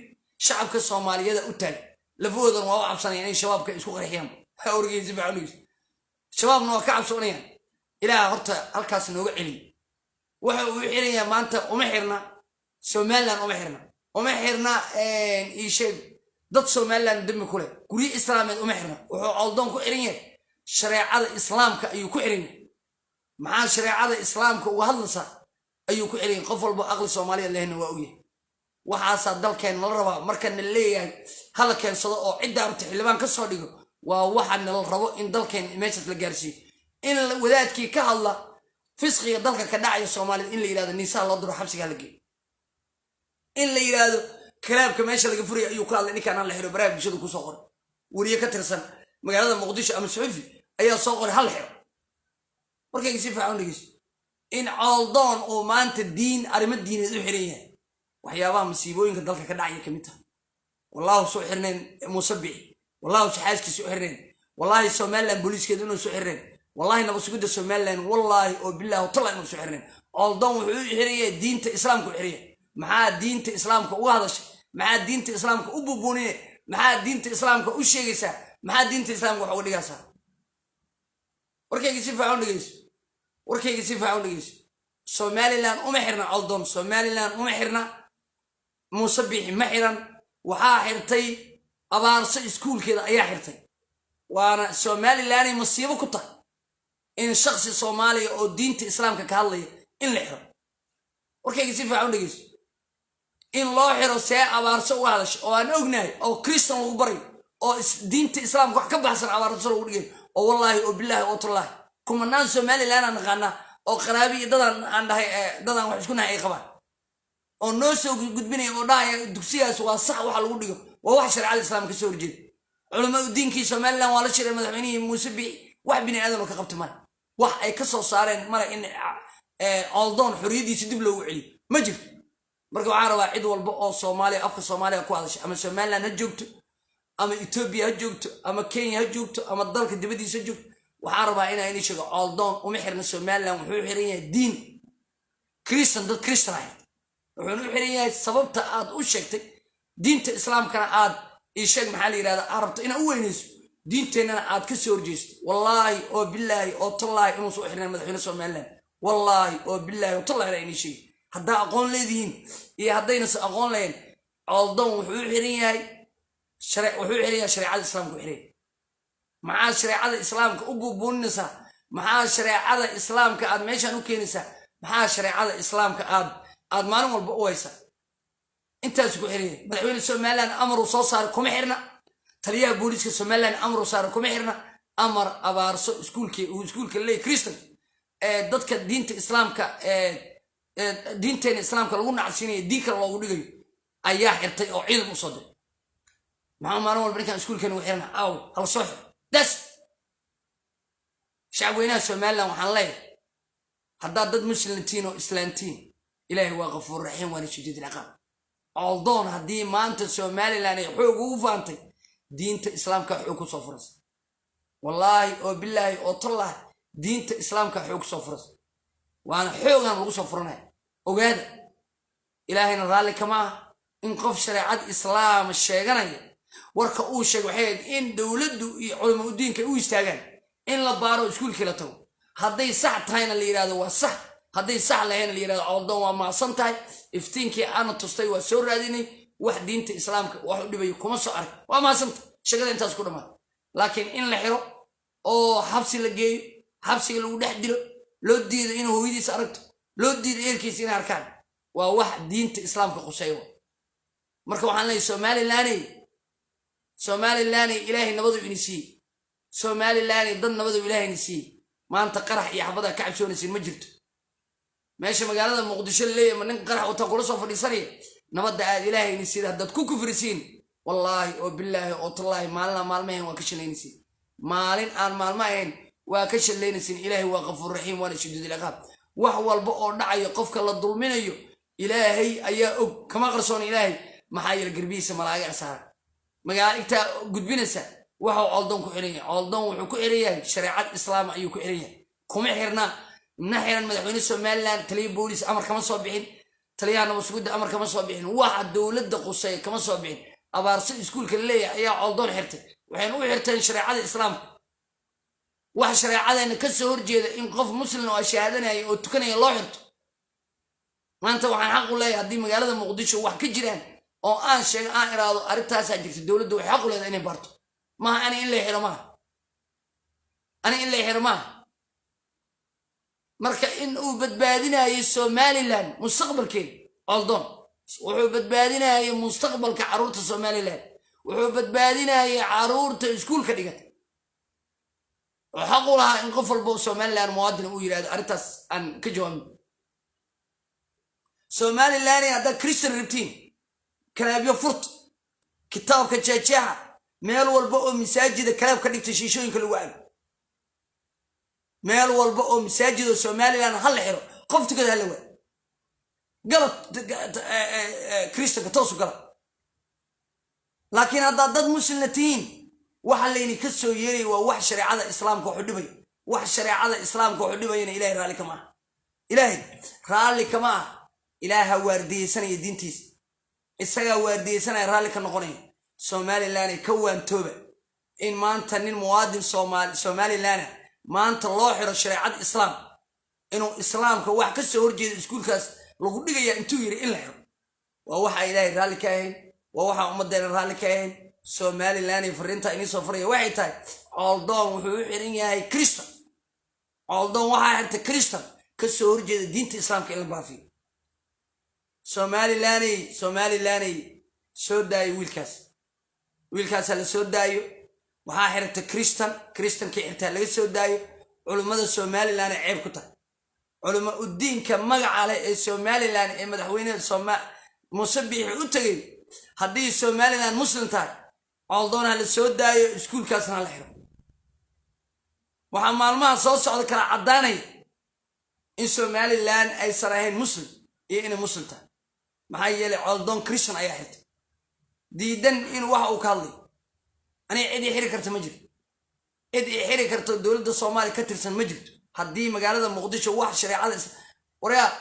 A: Shacabka Soomaaliyeeda u taag, lafahoodana waa u cabsanayaan in Shabaabka isku qarxiyaan. Ha orgeysa fiican, Shabaabna waa ka cabsoonayaan. Ilaaha horta halkaas nooga celiyo. Waxa uu xirayaa maanta uma xirna Somaliland, uma xirna, uma xirna, ii sheeg, dad Somaliland dembi ku leh, guryo islaameed uma xirna. Wuxuu Coldoon ku xiran yahay shareecada Islaamka ayuu ku xiran yahay. Maxaa shareecada Islaamka uga hadlaysaa ayuu ku xiran yahay. Qof walba aqli Soomaaliya lehna waa ogyahay. Waxaasaa dalkeen nala rabaa. Marka na leeyahay hala keensado oo cidda rabta xildhibaan ka soo dhigo, waa waxa nala rabo in dalkeen meeshaas la gaarsiiyo, in wadaadkii ka hadla fisqiga dalka ka dhacaya Soomaalida in la yidhahdo niisaha loo diro, xabsiga hala geeyo, in la yidhaahdo kalaabka meesha laga furaya ayuu ka hadlay ninkaan, la xiro. Baraha bulshadu kusoo qoray, weriye ka tirsan magaalada Muqdisho ama suxufi ayaa soo qoray, hal xiro. Markayga si fiican u dhegeyso, in Cooldoon uu maanta diin, arrimo diineed u xiran yahay, waxyaabaha masiibooyinka dalka ka dhacaya kamid taha. Wallahu soo xirnayn Muuse Bixi, wallahu xaaskiisa u xirnayn, wallahi Somaliland booliiskeedu inuu soo xirnayn, wallahi nabad sugidda Somaliland, wallahi oo billahi talla inuu soo xirnayn. Cooldoon wuxuu u xiran yahay diinta Islaamka u xiran yahay. Maxaa diinta Islaamka uga hadashay? Maxaa diinta Islaamka u bubuunine? Maxaa diinta Islaamka u sheegaysaa? Maxaa diinta Islaamka wax uga dhigaysaa? Warkayga si fiican u dhegeyso, warkayga si fiican u dhegeyso. Somaliland uma xirna Coldoon, Somaliland uma xirna, Muuse Bixi ma xiran. Waxaa xirtay Abaarso iskuulkeeda ayaa xirtay. Waana Somalilanay masiibo ku tahay in shaksi Soomaaliya oo diinta Islaamka ka hadlaya in la xiro. Warkayga si fiican u dhegeyso. In loo xiro see Abaarso uga hadasho oo aan ognahay oo Christan lagu barayo oo diinta Islaamka wax ka baxsan Abaarso lagu dhigayo, oo wallaahi oo bilaahi oo tallaahi kumanaan Somaliland aan naqaanaa oo qaraabi iyo dadaan aan dhahay, dadaan wax isku nahay ay qabaan oo noo soo gudbinaya oo dhahaya dugsigaas waa sax, waxa lagu dhigo waa wax shareecada Islaamka kasoo horjeeda. Culamadu diinkii Somaliland waa la shiray madaxweynihii Muuse Biixi, wax bini aadan oo ka qabta male, wax ay ka soo saareen male in Coldoon xorriyaddiisa dib loogu celiyo ma jirto. Marka waxaan rabaa cid walba oo Soomaaliya, afka Soomaaliya ku hadasha, ama Somaliland ha joogto, ama Etoobiya ha joogto, ama Kenya ha joogto, ama dalka dibadiisa ha joogto, waxaan rabaa inaa inii sheego: Coldoon uma xirna Somaliland, wuxuu u xiran yahay diin Christian, dad Christian ahayd wuxuuna u xiran yahay sababta aad u sheegtay diinta Islaamkana aad ii sheeg, maxaa la yidhahda, aad rabto inaad u weynayso diinteennana aad ka soo horjeesto. Wallaahi oo bilaahi oo tallaahi inuusan u xirnayn madaxweyne Somaliland. Wallaahi oo bilaahi oo tallahi inaa inii sheegi, haddaa aqoon leedihiin iyo haddaynas aqoon lahayn, Coldoon wuxuu u xiran yahay, wuxuu u xiran yahay shareecada Islaamka u xiran yahay. Maxaa shareecada Islaamka u buubuuninaysaa? Maxaa shareecada Islaamka aad meeshaan u keenaysaa? Maxaa shareecada Islaamka aad maalin walba u haysaa? Intaas ku xiran yahay. Madaxweyne Somaliland amaruu soo saaray kuma xirna, taliyaha booliiska Somaliland amaruu saaray kuma xirna. Amar Abaarso iskuulkii uu iskuulka leeyahy Christian ee dadka diinta Islaamka, ee diinteena Islaamka lagu nacsiinayo, diin kale loogu dhigayo ayaa xirtay oo ciidan u soo diray. Maxaa maalin walba ninkaan iskuulkeena ugu xirna? Aw hala soo xiro das. Shacabweynaha Somaliland waxaan leeyahay, haddaad dad muslimtiin oo islaantiin, Ilaahay waa Qafuur Raxiim waana shadiid ilciqaab. Coldoon haddii maanta Somaliland ay xoog ugu faantay diinta Islaamka, xoog ku soo furaysa. Wallaahi oo bilaahi oo tallaahi diinta Islaamka xoog ku soo furaysa, waana xoogaan lagu soo furanaya. Ogaada, Ilaahayna raalli kama ah in qof shareecad Islaam sheeganaya warka uu sheegay. Waxay ahayd in dowladdu iyo culama udiinka ay u istaagaan in la baaro, iskuulkii la tago, hadday sax tahayna la yidhahdo waa sax, hadday sax lahayna la yidhahdo Coldoon waa maasan tahay, iftiinkii aana tustay waa soo raadinay, wax diinta Islaamka wax u dhibayo kuma soo arag, waa maasanta, shaqada intaas ku dhammaata. Laakiin in la xiro oo xabsi la geeyo, xabsiga lagu dhex dilo, loo diido inuu hooyadiisa aragto, loo diido eerkiisa inay arkaan, waa wax diinta Islaamka quseeyo. Marka waxaan leeyahay Somalilaney, Somalilaney, Ilaahay nabadu ini siiyey. Somalilaney, dad nabadu Ilaahay ini siiyey. Maanta qarax iyo xabadaa ka cabsoonaysin ma jirto. Meesha magaalada Muqdisho laleeyahy ma nin qarax wataa kula soo fadhiisanaya? Nabadda aad Ilaahay ini siiyey haddaad ku kufrisiin, wallaahi oo bilaahi oo tallaahi maalina maalmahayn waa ka shallaynaysiin, maalin aan maalmo ahayn waa ka shallaynaysiin. Ilaahay waa Qafuur Raxiim waana shadiid ilciqaab. Wax walba oo dhacayo, qofka la dulminayo Ilaahay ayaa og, kama qarsoona Ilaahay. Maxaa yeele garbihiisa malaa'iga saaran. Magaaigtaa gudbinaysa waxau Coldoon ku xiran yahay. Coldoon wuxuu ku xiran yahay shareecad Islaam ayuu ku xiran yahay. Kuma xirna, na xiran madaxweyne Somaliland, taliya booliis amar kama soo bixin, taliyaha nabadsugidda amar kama soo bixin, waxa dowladda quseeya kama soo bixin. Abaarso iskuulka la leeyahay ayaa Coldoon xirtay, waxayna u xirteen shareecada Islaamka. Wax shareecadeena ka soo horjeeda in qof Muslim oo shahaadanaya oo tukanaya loo xirto. Maanta waxaan xaq u leeyahay, haddii magaalada Muqdisho wax ka jiraan oo aan sheego, aan iraado arrintaasaa jirta, dowladda waxay xaq u leedahay inay baarto. Maaha ani in la xiro, maaha ani in la xiro maaha. Marka in uu badbaadinayo Somaliland mustaqbalkeeda Coldoon, wuxuu badbaadinayay mustaqbalka carruurta Somaliland, wuxuu badbaadinayay carruurta iskuulka dhigata. Wuxuu xaq u lahaa in qof walba oo Somaliland muwaadin uu yidhahdo arrintaas aan ka jawaabno. Somaliland haddaad Christian rabtiin, kalaabyo furta, kitaabka jeejeexa, meel walba oo masaajida kalaab ka dhigta, shiishooyinka lagu cabo, meel walba oo masaajid oo Somaliland ha la xiro, qof tukada ha la waa gala, Kristanka toosu gala. Laakiin haddaad dad Muslimna tihiin, waxa layni ka soo yeeraya waa wax shareecada Islaamka waxu dhibaya. Wax shareecada Islaamka waxu dhibayana Ilahay raalli kama aha, Ilaahay raalli kama ah. Ilaaha waardiyeysanaya diintiisa, isagaa waardiyeysanaya, raalli ka noqonaya. Somaliland ka waantooba in maanta nin muwaadin Somaliland maanta loo xiro shareecad Islaam, inuu Islaamka wax ka soo horjeeda iskuulkaas lagu dhigaya intuu yiri in la xiro, waa waxa Ilaahay raalli ka ahayn, waa waxaa ummaddeena raalli ka ahayn. Somaliland fariinta inii soo faraya waxay tahay, Coldoon wuxuu u xiran yahay Christan. Coldoon waxaa xirtay Christan ka soo horjeeda diinta Islaamka in la baafiyo. Somalilaney, Somalilaney, soo daayo wiilkaas, wiilkaasaa la soo daayo. Waxaa xirtay Christan, Christankii xirtaa laga soo daayo. Culummada Somaliland ay ceeb ku tahay, culimo udiinka magaca leh ee Somaliland ee madaxweyne Muuse Biixi u tegay. Haddii Somaliland Muslim tahay, Coldoon ha la soo daayo, iskuulkaasna la xiro. Waxaa maalmaha soo socda kala caddaanaya in Somaliland aysan ahayn Muslim iyo inay Muslim tahay. Maxaa yeelay, Coldoon Christian ayaa xirtay diidan in waxa uu ka hadlayo. Aniga cid ii xiri karta ma jirto, cid ii xiri karto dowladda Soomaaliya ka tirsan ma jirto. Haddii magaalada Muqdisho wax shareecada, waryaa,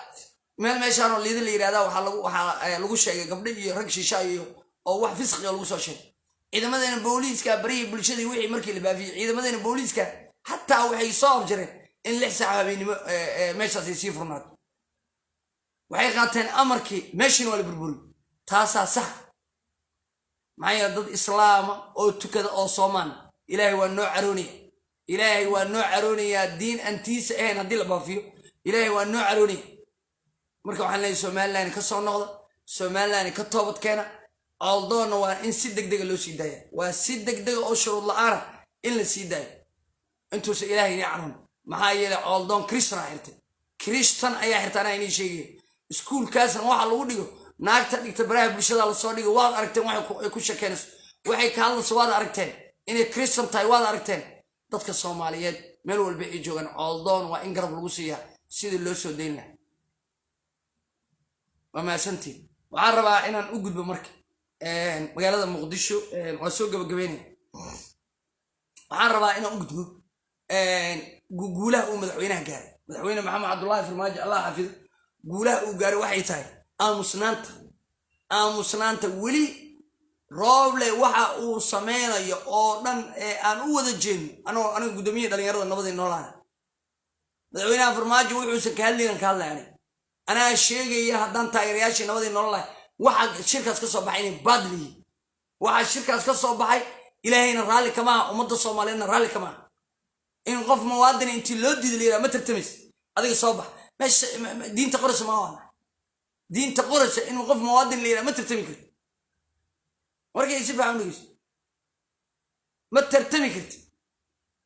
A: meel meeshaanoo Liida la yidhahda waxaa lagu sheegay gabdho iyo rag shisha iyo oo wax fisqiga lagu soo sheegay. Ciidamadeena booliiska barihii bulshadii wixii markii la baafiyey, ciidamadeena booliiska xataa waxay soo afjareen in 6 saac habeenimo meeshaas ay sii furnaato. Waxay qaateen amarkii, meeshiina waa la burburiy. Taasaa sax. Maxaa yeele, dad Islaama oo tukada oo soomaana, Ilaahay waa noo caroonaya, Ilaahay waa noo caroonayaa. Diin antiisa ahayn haddii la baafiyo, Ilaahay waa noo caroonaya. Marka waxaan leeyahay, Somaliland ka soo noqda, Somaliland ka toobad keena. Coldoonna waa in si deg dega loo sii daaya, waa si deg dega oo shuruud la-aana in la sii daayo intuusa Ilaahay inii caroon. Maxaa yeelay, Coldoon Christan aa xirtay, Christan ayaa xirtay. Anaa inii sheegaya, iskuulkaasna waxa lagu dhigo, naagta dhigta baraha bulshada lasoo dhigo, waad aragteen waxay ku shekeynayso, waxay ka hadlayso, waad aragteen inay Christan tahay, waad aragteen. Dadka Soomaaliyeed meel walba ay joogaan, Coldoon waa in garab lagu siiyaa sidii loo soo dayn lahaa. Waa mahadsantiin. Waxaan rabaa inaan u gudbo marka magaalada Muqdisho, waa soo gabagabeynaya. Waxaan rabaa inaan u gudbo guulaha uu madaxweynaha gaaray, Madaxweyne Maxamed Cabdullaahi Farmaajo, Allah xafido. Guulaha uu gaaray waxay tahay aamusnaanta, aamusnaanta. Weli Rooble waxa uu sameynayo oo dhan ee aan u wada jeedno, anoo aniga guddoomiyaha dhalinyarada nabadii noolaana, madaxweynaha Farmaajo wuxuusan ka hadlaynan ka hadlay. Aniga anaa sheegaya, haddaan taageerayaashii nabadii nololahay, waxa shirkaas ka soo baxay inay baadil yihiin. Waxaa shirkaas ka soo baxay Ilaahayna raalli kama aha, ummadda Soomaaliyeedna raalli kama aha. In qof muwaadina intii loo diiday la yidhaha ma tartamaysa adiga, soo bax, meesha diinta qoraysa ma waa diinta qoraysa in qof muwaadin la yidhaha ma tartami karti? Markay si fiican u dhegeyso, ma tartami karti.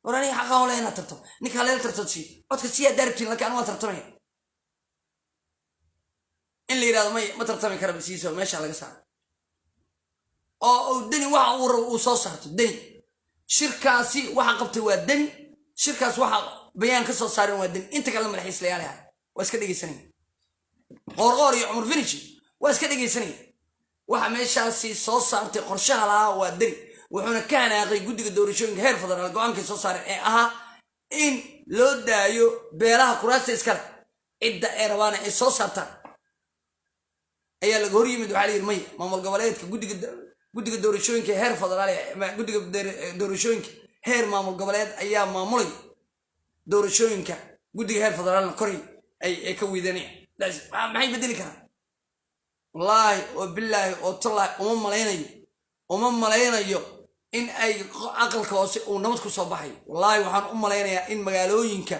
A: War aniga xaqaan wala inaad tartamo, ninka haleel tartansiiyo codka si haddaa rabtiin, laakiin anu waa tartamaya. In la yidhahdo may, ma tartami kara basiiso, meesha laga saaro oo uu Deni waxa uu rabo uu soo saarto. Deni shirkaasi waxa qabtay waa Deni, shirkaas waxa bayaan ka soo saareen waa Deni. Inta kale madaxiislayaal ahay waa iska dhegeysanaya, Qoorqoor iyo Cumar Finishi waa iska dhegeysanaya. Waxa meeshaasi soo saartay qorshaha lahaa waa Deni, wuxuuna ka hanaaqay guddiga doorashooyinka heer federaal go-aankay soo saareen ee ahaa in loo daayo beelaha kuraasta iskale, cidda ay rabaana ay soo saartaan ayaa laga hor yimid. Waxaa la yidhi maya, maamul goboleedka guddiga doorashooyinka heer federaal, guddiga doorashooyinka heer maamul goboleed ayaa maamulaya doorashooyinka, guddiga heer federaalna koray ay ka wiidanayaan. Maxay bedeli karaan? Wallaahi oo bilaahi oo tallaahi, uma malaynayo in ay aqalka hoose uu nabad ku soo baxayo. Wallaahi waxaan u malaynayaa in magaalooyinka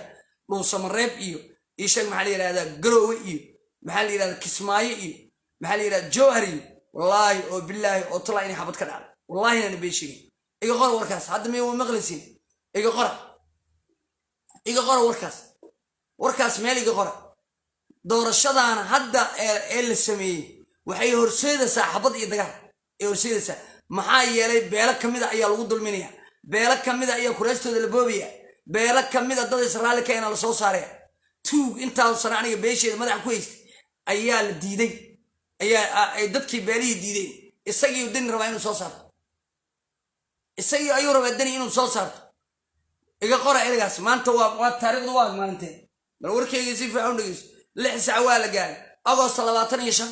A: Dhuusamareeb iyo isheeg, maxaa la yidhahdaa, Garoowe iyo, maxaa la yidhahdaa, Kismaayo iyo, maxaa la yidhahda, Jowhar iyo, wallaahi oo bilaahi oo tallaahi, inay xabad ka dhacdo. Wallahi inaan been sheegin. Iga qora warkaas hadda, miya maqlaysiin? Iga qora, iga qora warkaas, warkaas meel iga qora. Doorashadaana hadda ee la sameeyey waxay horseedaysaa xabad iyo dagaal ay horseedaysaa. Maxaa yeelay, beelo kamida ayaa lagu dulminaya, beelo kamida ayaa kuraastooda la boobaya, beelo kamida dad israali ka ina lasoo saaraya. Tuug intaas sano aniga beesheeda madaxa ku haystay ayaa la diiday, ayaa ay dadkii beelihii diideen. Isagii Deni rabaa inuu soo saarto, isagii ayuu rabaa Deni inuu soo saarto. Iga qora ereygaas. Maanta waa taariikhdu waa maalintee? Bal warkayga si fiican u dhegeyso. 6 sac waa la gaaray, Agoosta 25,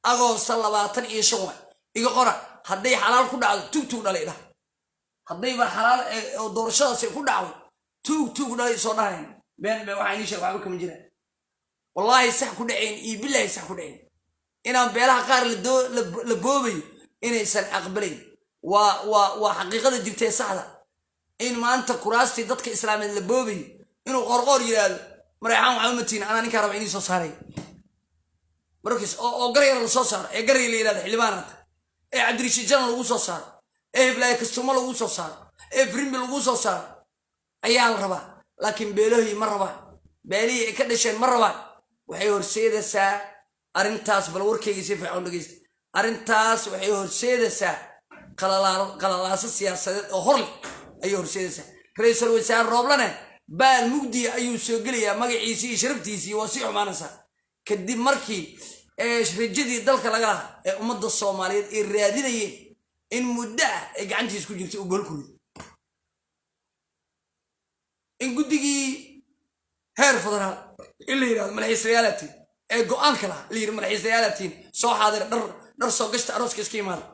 A: Agoosta 25 waay. Iga qora. Hadday xalaal ku dhacdo, tuug tuug dhalay dhah. Haddayba xalaal oo doorashadaasi ku dhacdo, tuug tuug dhalay soo dhahayn. Been been waxaa inii sheeg, waxba kama jiraan. Wallaahi sax ku dhacayn iyo bilaahi sax ku dhacayn inaan beelaha qaar la boobayo inaysan aqbalayn. Waa xaqiiqada jirta ee saxda in maanta kuraastii dadka islaameed la boobayo, inuu Qoorqoor yidhaahdo Mareexaan waxaa umatiin, anaa ninkaa raba inii soo saaray markiis oo garyar la soo saaro, ee garyar la yidhahdo xildhibaanata, ee Cabdirashiid Janan lagu soo saaro, ee Hiblaayo Kastumo lagu soo saaro, ee Frimbi lagu soo saaro ayaa la rabaa. Laakiin beelahii ma rabaan, beelihii ay ka dhasheen ma rabaan. Waxay horseedaysaa arrintaas, bal warkayga si fiican u dhegeysta, arrintaas waxay horseedaysaa qalalaaso siyaasadeed oo hor leh ayay horseedaysaa. Ra-iisul wasaare Rooblane baal mugdiya ayuu soo gelayaa, magaciisii iyo sharaftiisii waa sii xumaanaysaa, kadib markii rajadii dalka laga lahaa ee ummadda Soomaaliyeed ay raadinayeen in muddo ah ay gacantiis ku jirtay uu boolkurido, in guddigii heer federaal in la yidhahdo madaxiisayaalatiin ee go-aanka lahaa la yidhi madaxiisayaalatiin, soo xaadira, dhar soo gashta, arooska iska imaada.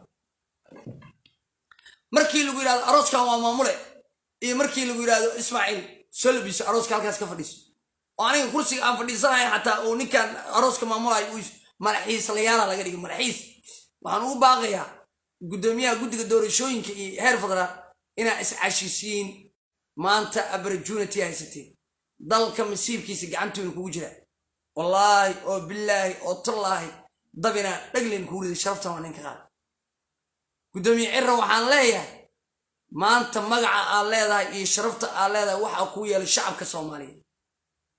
A: Markii lagu yidhahdo arooskan waa maamule iyo markii lagu yidhahdo Ismaaciil soo labiso, arooska halkaas ka fadhiiso, oo aniga kursiga aan fadhiisanahay xataa uu ninkan arooska maamulayo uu madaxiislayaala laga dhigay madaxiis. Waxaan ugu baaqayaa guddoomiyaha guddiga doorashooyinka iyo heer federaal inaa iscashisiin. Maanta opportunity haysateen, dalka masiibkiisa gacantuuna kugu jira. Wallaahi oo bilaahi oo tallaahi, dabinaa dhaglen kugu riday, sharaftan waa ninka qaada. Guddoomiye Cira, waxaan leeyahay maanta magaca aad leedahay iyo sharafta aad leedahay waxaa kuu yeelay shacabka Soomaaliyeed.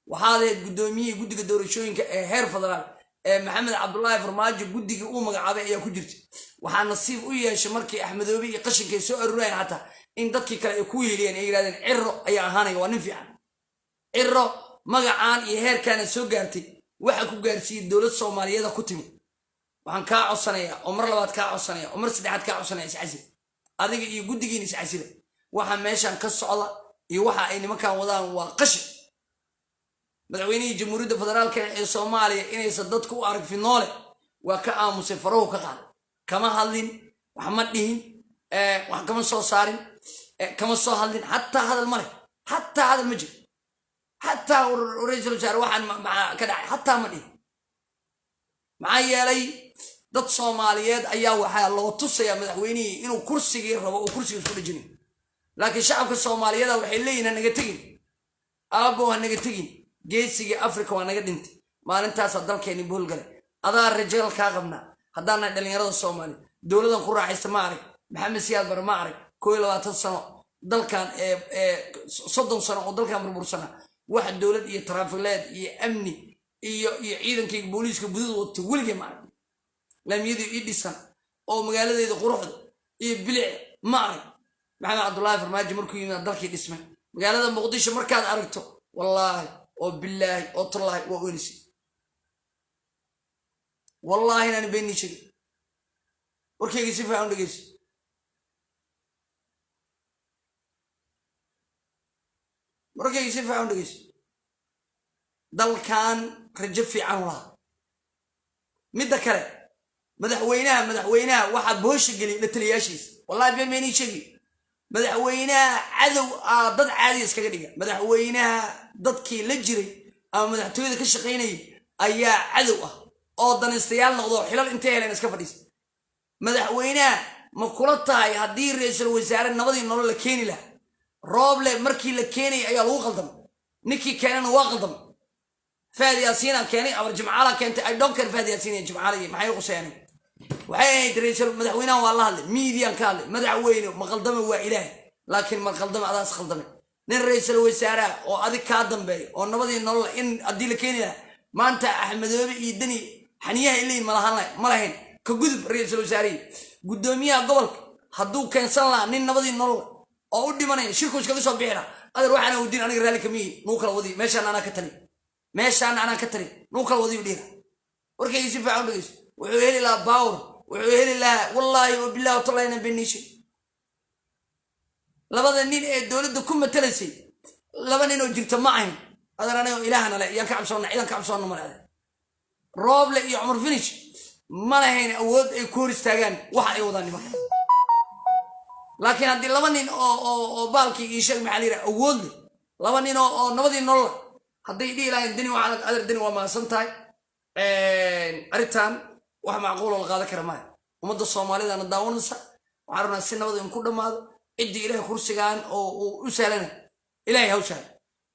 A: Waxaad ahayd guddoomiyihii guddiga doorashooyinka ee heer federaal ee Maxamed Cabdulaahi Farmaajo guddigii uu magacaabay ayaa ku jirta. Waxaa nasiib u yeeshay markii Axmedoobe iyo qashinka ay soo aruurayeen xataa in dadkii kale ay ku yeeliyeen, ay yidhahdeen Ciro ayaa ahaanaya, waa nin fiican. Ciro, magacaan iyo heerkaana soo gaartay waxa ku gaarsiiyey dowlad Soomaaliyeeda ku timid. Waxaan kaa codsanayaa oo mar labaad kaa codsanaya oo mar saddexaad kaa codsanaya, iscasila adiga iyo guddigiina, iscasila. Waxa meeshan ka socda iyo waxa ay nimankan wadaan waa qashin. Madaxweynihii Jamhuuriyadda Federaalka ee Soomaaliya inaysan dadku u arag fidnoole waa ka aamusay, farahu ka qaaday, kama hadlin, wax ma dhihin, wax kama soo saarin, kama soo hadlin, xataa hadal ma leh, xataa hadal ma jiro, xataa ra-iisul wasaare waxaan maxaa ka dhacay xataa ma dhihin. Maxaa yeelay, dad Soomaaliyeed ayaa waxaa loo tusayaa madaxweynihii inuu kursigii rabo oo kursiga isku dhejinayo, laakiin shacabka Soomaaliyeeda waxay leeyihin ha naga tegin aabbo, ha naga tegin, geesigii Africa waa naga dhintay, maalintaasaa dalkeeni boolgalay, adaa rajal kaa qabnaa. Haddaanahay dhallinyarada Soomaaliya, dowladan ku raaxaysta ma arag, Maxamed Siyaad Bare ma arag. 21 sano dalkan, 30 sano oo dalkan burbursana, wax dowlad iyo taraafileed iyo amni iyo ciidankayga booliiska budada wata weligay ma arag. Laamiyadii ii dhisan oo magaaladeeda quruxda iyo bilic ma arag. Maxamed Cabdullaahi Farmaajo markuu yimid dalkii dhismay, magaalada Muqdisho markaad aragto, wallaahi oo bilaahi oo tallaahi, waa oynaysa. Wallaahi inaan beenii sheegin. Warkayga si fiican u dhegeyso. Warkayga si fiican u dhegeyso. Dalkan rajo fiican u lahaa. Midda kale, madaxweynaha waxaa boosha geliyay la taliyaashiisa. Wallahi been beenii sheegi. Madaxweynaha cadow aa dad caadiya iskaga dhiga. Madaxweynaha dadkii la jiray ama madaxtooyada ka shaqaynayay ayaa cadow ah oo danaystayaal noqdo, xilal intay heleen iska fadhiisa. Madaxweynaha ma kula tahay haddii ra-iisul wasaare nabadii nolol la keeni lahaa? Rooble markii la keenayay ayaa lagu qaldamay, ninkii keenana waa qaldamay. Fahad Yaasiina keenay, Abar Jimcaala keentay. I don't care Fahad Yaasiin iyo Jimcaala iyo maxay quseeyaan. Waxay ahayd ra'iisul madaxweynaha waa la hadlay, miidiyaan ka hadlay. Madaxweyne ma qaldame, waa Ilaahay, laakiin ma qaldame, adaas qaldame. Nin ra'iisul wasaaraha oo adig kaa dambeeya oo nabadii nolol in haddii la keeni lahaa, maanta Axmedoobe iyo Deni xaniyaha ilayin malahan ma lahayn. Ka gudub ra'iisul wasaarihii, guddoomiyaha gobolka hadduu keensan lahaa nin nabadii nolol oo u dhimanaya, shirku iskaga soo bixi lahaa. Adeer, waxaana wadiin aniga raalli kamiyi, nuu kala wadiy, meeshaan anaa ka tali, meeshaan anaa ka tali, nuu kala wadiyu dhihi. Warkayga si fiican u dhegeyso. Wuxuu heli lahaa power, wuxuu heli lahaa. Wallaahi wa billahi watallahi inaan beenii. Labada nin ee dowladda ku matalaysay laba nin oo jirta ma ahayn. Adeer, aniga Ilaahana le yaan ka cabsoonna, ciidan ka cabsoonna male. Adeer, Rooble iyo Cumar Finish ma lahayn awood ay ku hor istaagaan waxa ay wadaan nimanka. Laakiin haddii laba nin oo baalkii ii sheeg, maxaa la yidhaha, awood leh, laba nin oo nabadii nolola hadday dhihi lahayn Deni, waxaa adeer Deni waa mahadsan tahay, arrintan wax macquul oo la qaadan kara maaha. Ummadda Soomaalidana daawanaysa, waxaan rabnaa si nabad in ku dhammaado. Ciddii Ilaahay kursigan oo uu u sahlana, Ilaahay ha u sahlo.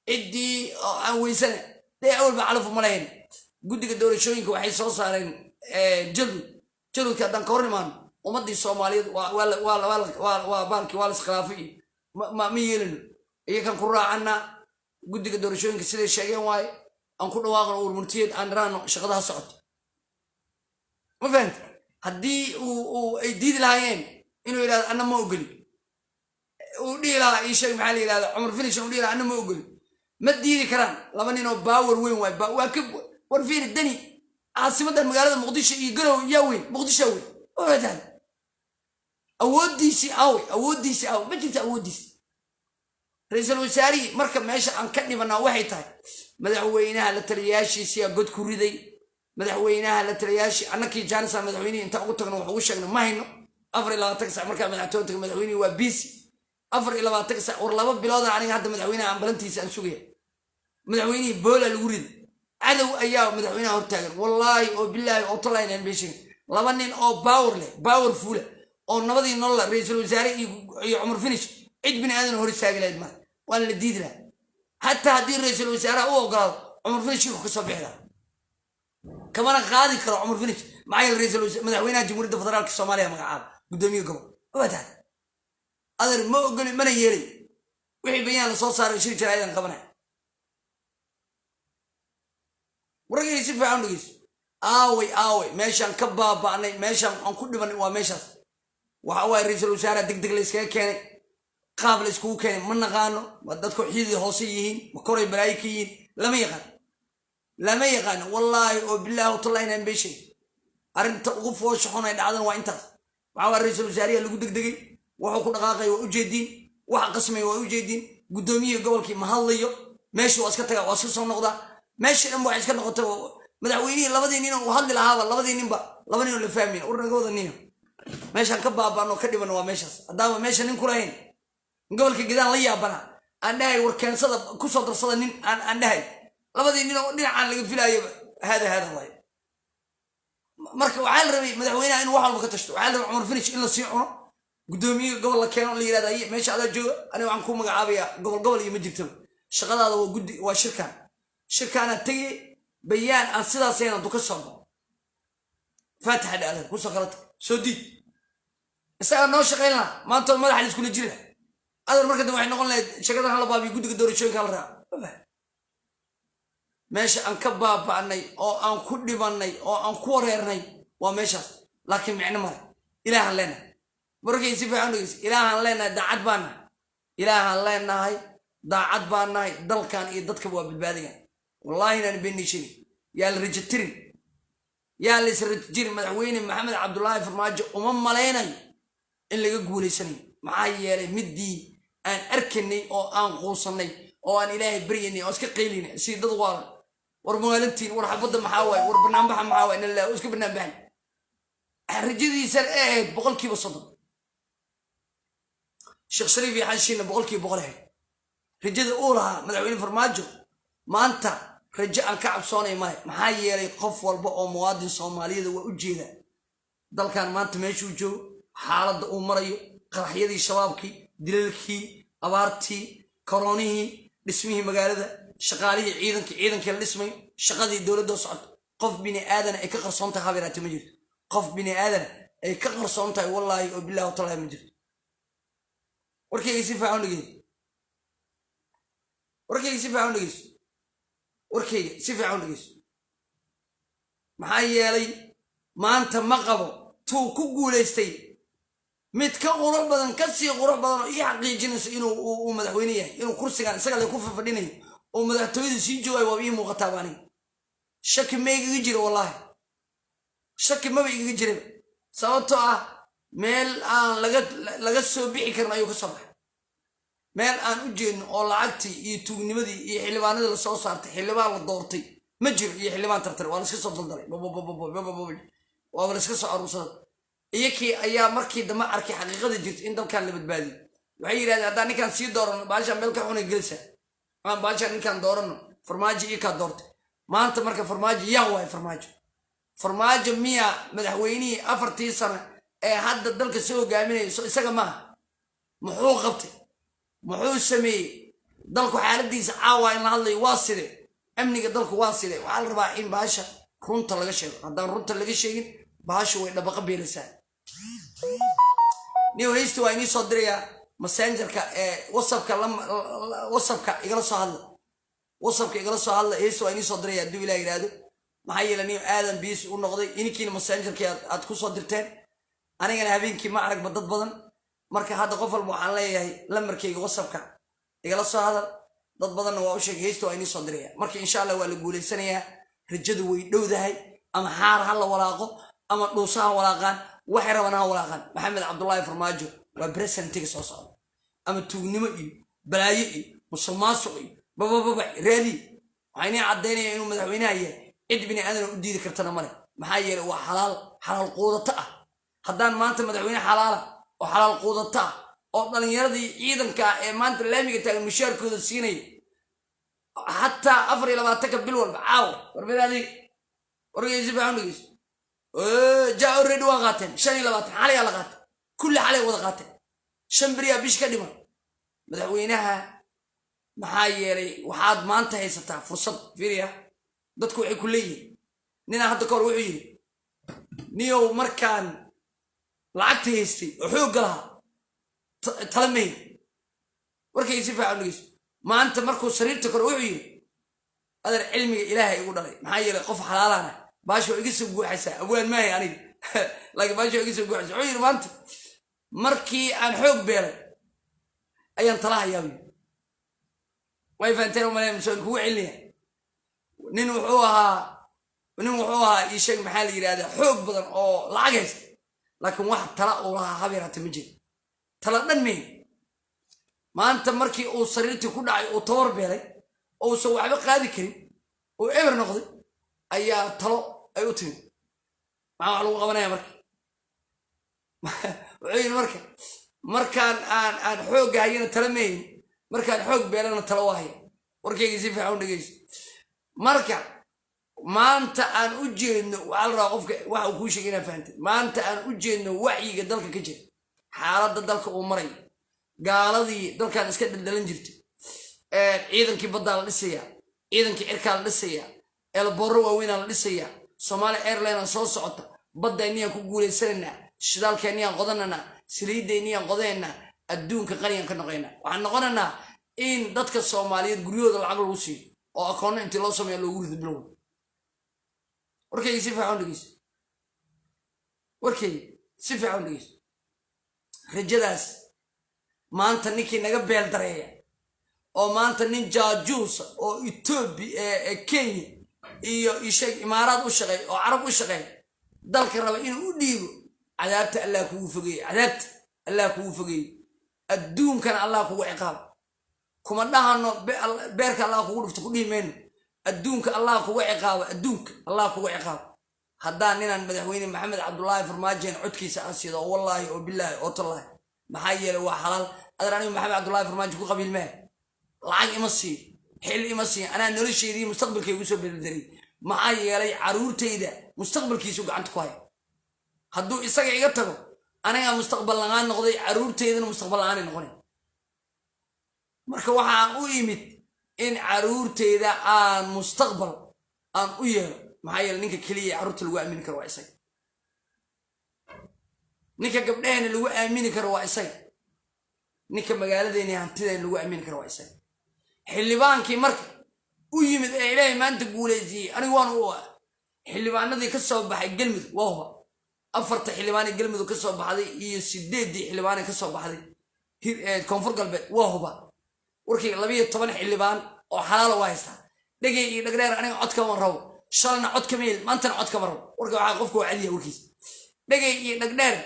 A: Ciddii oo aan weysana, dee awalba calafu ma lahayn. Guddiga doorashooyinka waxay soo saareen jadwal. Jadwalkii haddaan ka hor imaano, ummaddii Soomaaliyeed waa baalkii waa la iskhilaafay iyo ma yeelino. Iyakan ku raacana guddiga doorashooyinka siday sheegeen waaye. Aan ku dhawaaqno urmurtiyeed, aan iraano shaqadaha socoto. Ma fahanta? Haddii uu ay diidi lahaayeen inuu yidhahdo anna ma ogoli, uu dhihi lahaa ii sheeg, maxaa la yidhahda, Cumar Finish uu dhihi lahaa anna ma ogoli. Ma diidi karaan, laba nin oo power weyn waay. Waa ka war. Fiiri Deni, caasimaddan magaalada Muqdisho iyo Garow yaa weyn? Muqdisho weyn. Waa awooddiisii aawey? Awooddiisii aawey? Ma jirto awooddiisi ra-iisul wasaarihii. Marka meesha aan ka dhibanaa waxay tahay madaxweynaha la taliyayaashiisiyaa god ku riday. Madaxweynaha la taliyayaashii, annakii jaanisa madaxweynihii intaan ugu tagno wax ugu sheegno ma hayno. 24 sac markaa madaxtooyada taga, madaxweynihii waa busy 24 sac. War 2 biloodan aniga hadda madaxweynaha aan balantiisa aan sugaya. Madaxweynihii boola lagu riday, cadow ayaa madaxweynaha hortaagan. Wallaahi oo bilaahi oo tallahi inaan beeshin. Laba nin oo power leh, power fuula oo nabadii nolola, ra-iisul wasaare iyo Cumar Finish, cid bini aadan hor istaagi lahayd male. Waana la diidi lahaa. Xataa haddii ra-iisul wasaaraha u ogolaado, Cumar Finish shirku kasoo bixi lahaa, kamana qaadi karo Cumar Finish. Maxaa yeele madaxweynaha Jamhuuriyadda Federaalka Soomaaliya magacaaba guddoomiye gobol. Waa tahay adeer, ma ogoli mana yeelay. Wixii bayaan lasoo saaray, shir jaraa'idan qabanaya. Waragayga si fiican u dhegeyso. Aaway, aaway meeshaan ka baaba'nay, meeshaan aan ku dhibanay? Waa meeshaas. Waxa waaye ra-iisul wasaaraha deg deg la iskaga keenay, qaab la iskugu keenay ma naqaano. Ma dadku xididii hoose yihiin, ma koray balaayo ka yihiin? Lama yaqaan, lama yaqaano. Wallaahi oo bilaahi watallahi inaan beeshay. Arrinta ugu foosha xun ay dhacdan waa intaas. Waxaa waa ra-iisul wasaarihi lagu degdegay. Wuxuu ku dhaqaaqay waa ujeediin, waxa qasmaya waa ujeediin. Guddoomiyihii gobolkii ma hadlayo, meeshu waa iska tagaa, waa iska soo noqdaa. Meeshii dhan waxay iska noqotay madaxweynihii labadii nin uu hadli lahaaba, labadii ninba laba nin oo la fahmayn. War naga wada niyo, meeshaan ka baaba'no, ka dhibano waa meeshaas. Haddaaba meesha nin ku lahayn gobolka Gedaan la yaabana, aan dhahay war keensada, kusoo darsada nin aan dhahay, labadii nin oo dhinacaan laga filaayaba hada hada waayo. Marka waxaa la rabay madaxweynaha inuu wax walba ka tashto. Waxaa la rabay Cumar Finish in la sii cuno, guddoomiye gobol la keeno, la yirahda aye meesha adaa jooga, aniga waxaan ku magacaabayaa gobol. Gobol iyo ma jirtaba, shaqadaada waa guddi, waa shirkaan. Shirkaanaa tegay, bayaan aan sidaas ahayn hadduu ka soo baxo, faataxa dhaadan kusoo kala tag, soo diid. Isagaa noo shaqayn lahaa, maanta madaxa la iskula jiri lahaa. Adeer, marka dambe waxay noqon lahayd shaqadan hala baabiyo, guddiga doorashooyinka hala raaco. Meesha aan ka baaba'nay oo aan ku dhibannay oo aan ku wareernay waa meeshaas. Laakiin micno male. Ilaahaan leenahay. Markay si fiican dhegeyso, Ilaahaan leenahay, daacad baan nahay. Ilaahaan leenahay, daacad baan nahay. Dalkan iyo dadkaba waa badbaadayaan. Wallahi inaan beenii sheegin. Yaa la rajo tirin. Yaa la israjir. Madaxweyne Maxamed Cabdulaahi Farmaajo uma malaynayo in laga guulaysanayo, maxaa yeelay midii aan arkanay oo aan quusanay oo aan Ilaahay baryanay oo iska qaylinay si dad waalan: "War magaalantiin, war xabadda maxaa waaye, war banaanbaxa maxaa waaye?" Nallah iska banaanbaxay. Rajadiisana ay ahayd 30%. Sheekh Shariif iyo Xanshiina 100% ahayd rajada uu lahaa madaxweyne Farmaajo. Maanta rajo aan ka cabsoonay male, maxaa yeelay qof walba oo muwaadin Soomaaliyada waa u jeedaa dalkan maanta meeshuu joogo, xaaladda uu marayo, qaraxyadii Shabaabkii, dilalkii, abaartii, koroonihii, dhismihii magaalada, shaqaalihii ciidanka, ciidankii la dhismayo, shaqadii dowladda socoto. Qof bini aadana ay ka qarsoon tahay habeeraate ma jirto. Qof bini aadana ay ka qarsoon tahay, wallaahi oo billahi watallahi, ma jirto. Warkayga si fiican u dhegeyso. Warkayga si fiican u dhegeyso. Warkayga si fiican u dhegeyso. Maxaa yeelay maanta ma qabo tuu ku guulaystay mid ka qurux badan, ka sii qurux badan oo ii xaqiijinayso inuu uu madaxweyne yahay, inuu kursigan isaga le ku fafadhinayo oo madaxtooyadu sii joogayo. Waaba ii muuqataaba aniga. Shaki ma igaga jiro, wallaahi shaki maba igaga jiraba, sababtoo ah meel aan laga soo bixi karin ayuu ka soo baxay, meel aan u jeedno oo lacagtii iyo tuugnimadii iyo xildhibaanadii lasoo saartay. Xildhibaan la doortay ma jiro iyo xildhibaan tartare, waa laska soo daldalay, waaba laska soo aruursaday. Iyakii ayaa markii dambe arkay xaqiiqada jirta in dalkan la badbaadiyo. Waxay yidhahdeen, haddaan ninkaan sii doorano, baashaan meel ka xunay gelisa, aan baashaan ninkaan doorano. Farmaajo iyo kaa doortay maanta. Marka Farmaajo yaa waay? Farmaajo, Farmaajo miya madaxweynihii 4-tii sano ee hadda dalka soo hogaaminaya? So isaga maaha. Muxuu qabtay? Muxuu sameeyey? Dalku xaaladiisa caawa in la hadlayo waa sidee? Amniga dalku waa sidee? Waxaa la rabaa in baasha runta laga sheego. Haddaan runta laga sheegin, baasha way dhabaqa beelaysaa. Niyo haysta waa inii soo dirayaa Messengerka ee WhatsAppka. WhatsAppka igala soo hadla, WhatsAppka igala soo hadla. Heesta waa inii soo diraya hadduu Ilah yidhaahdo. Maxaa yeele niyo aadan biis u noqday ininkiina Messengerkii aad ku soo dirteen, anigana habeenkii ma aragba dad badan. Marka hadda qof walba waxaan leeyahay lambarkayga WhatsAppka igala soo hadal. Dad badanna waa u sheegay. Heesta waa inii soo diraya. Marka insha Allah waa la guulaysanayaa, rajadu way dhowdahay. Ama xaar ha la walaaqo ama dhuusa ha walaaqaan, waxay rabaan ha walaaqaan, Maxamed Cabdullaahi Farmaajo waa presidentiga soo socda. Ama tuugnimo iyo balaayo iyo musuqmaasuq iyo babababa raadi, waxaa inii caddaynaya inuu madaxweynaha yahay. Cid bini aadana u diidi kartana male, maxaa yeelay waa xalaal, xalaal quudato ah. Haddaan maanta madaxweyne xalaala oo xalaal quudato ah oo dhallinyaradii ciidanka ah ee maanta laamiga taagan mushaarkooda siinaya xataa 24-ka bil walba caawa. Warmadaadi wargeysi fiican dhegeyso. Ja already waa qaateen 25, xalayaa la qaatay, kulli xalay wada qaateen. 5 beriyaa bish ka dhiman madaxweynaha. Maxaa yeelay waxaad maanta haysataa fursad. Fiiriya, dadku waxay ku leeyihiin, ninaa hadda kahor wuxuu yidhi: "Niyow, markaan lacagta haystay oo xoogga lahaa tala mahayn." Warkayga si fiican dhegeyso. Maanta markuu sariirta kore wuxuu yidhi: "Adeer, cilmiga Ilaahay igu dhalay, maxaa yeelay qof xalaalana baasha waa iga soo guuxaysaa. Awaan maahay aniga, laakiin baasha waa iga soo guuxaysa." Wuxuu yidhi: "Maanta markii aan xoog beelay ayaan tala hayaa." Buu yidhi. Way fahanteen umalaya mise waan kugu celinaya? Nin wuxuu ahaa, ii sheeg, maxaa la yidhahdaa, xoog badan oo lacag haysta, laakiin wax tala uu lahaa habeeraata ma jiro, tala dhan meyn. Maanta markii uu sariirtii ku dhacay, uu tawar beelay, ousan waxba qaadi karin, uu eber noqday, ayaa talo ay u timid. Maxaa wax lagu qabanaya? Marka wuxuu yidhi: "Marka markaan aan xoogga hayana tala mahayn, markaan xoog beelana talo waa haya." Warkayga si fiican u dhegeyso. Marka maanta aan u jeedno, waxaa la rabaa qofka waxa uu kuu sheegay inaa fahantay. Maanta aan u jeedno wacyiga dalka ka jira, xaaladda dalka uu marayo, gaaladii dalkan iska dhaldhalan jirtay, ciidankii baddaa la dhisayaa, ciidankii cirkaa la dhisayaa, airporro waaweynaa la dhisayaa, Somalia Airline soo socota, baddayniyaan ku guulaysanaynaa, shidaalkeenniyaan qodananaa, saliidayniyaan qodaynaa, adduunka qaniyaan ka noqoynaa. Waxaan noqonaynaa in dadka Soomaaliyeed guryahooda lacag lagu siiyo oo akoonno intii loo sameeya loogu rido bilowga. Warkayga si fiican u dhegeyso. Warkayga si fiican u dhegeyso. Rajadaas maanta ninkii naga beel dareeya oo maanta nin jaajuusa oo Etoobiya ee Kenya Iyo isheeg Imaaraad u shaqeey oo Carab u shaqeey, dalka raba inuu u dhiibo. Cadaabta Allah kugu fogeeye, cadaabta Allah kugu fogeeye, adduunkana Allah kugu ciqaabo. Kuma dhahano beerka Allah kugu dhufto, ku dhihi mayno. Adduunka Allah kugu ciqaabo, adduunka Allah kugu ciqaabo. Haddaan ninaan madaxweyne Maxamed Cabdullaahi Farmaajoen codkiisa aan siido, oo wallaahi oo bilaahi oo tallaahi, maxaa yeelay waa xalaal. Adeer, anigu Maxamed Cabdullaahi Farmaajo ku qabiil maaha, lacag ima siiyo, xil ima siiyo, anaa nolosheydii mustaqbalkay igu soo beldelay. Maxaa yeelay caruurtayda mustaqbalkiisu gacanta ku haya. Hadduu isaga iga tago, anigaa mustaqbal la'aan noqday, caruurteydana mustaqbal la'aanay noqonay. Marka waxaan u imid in caruurteyda aan mustaqbal aan u yeelo. Maxaa yeele ninka keliya ee carruurta lagu aamini karo waa isaga, ninka gabdheheena lagu aamini karo waa isaga, ninka magaaladeena iyo hantideena lagu aamini karo waa isaga. Xildhibaankii marka u yimid ee Ilaahay maanta guulaysiiyey, anigu waan u xildhibaanadii ka soo baxay Gelmudug waa huba afarta xildhibaanee Gelmudug ka soo baxday iyo sideeddii xildhibaanee ka soo baxday Koonfur Galbeed. Waa huba warkii 12 xildhibaan oo xalaala waa haystaa. Dhegay iyo Dhegdheer aniga cod kama rabo, shalna cod kama hel, maantana cod kama rabo. Warka waxaa qofka waa cadiya warkiisa. Dhegay iyo Dhegdheer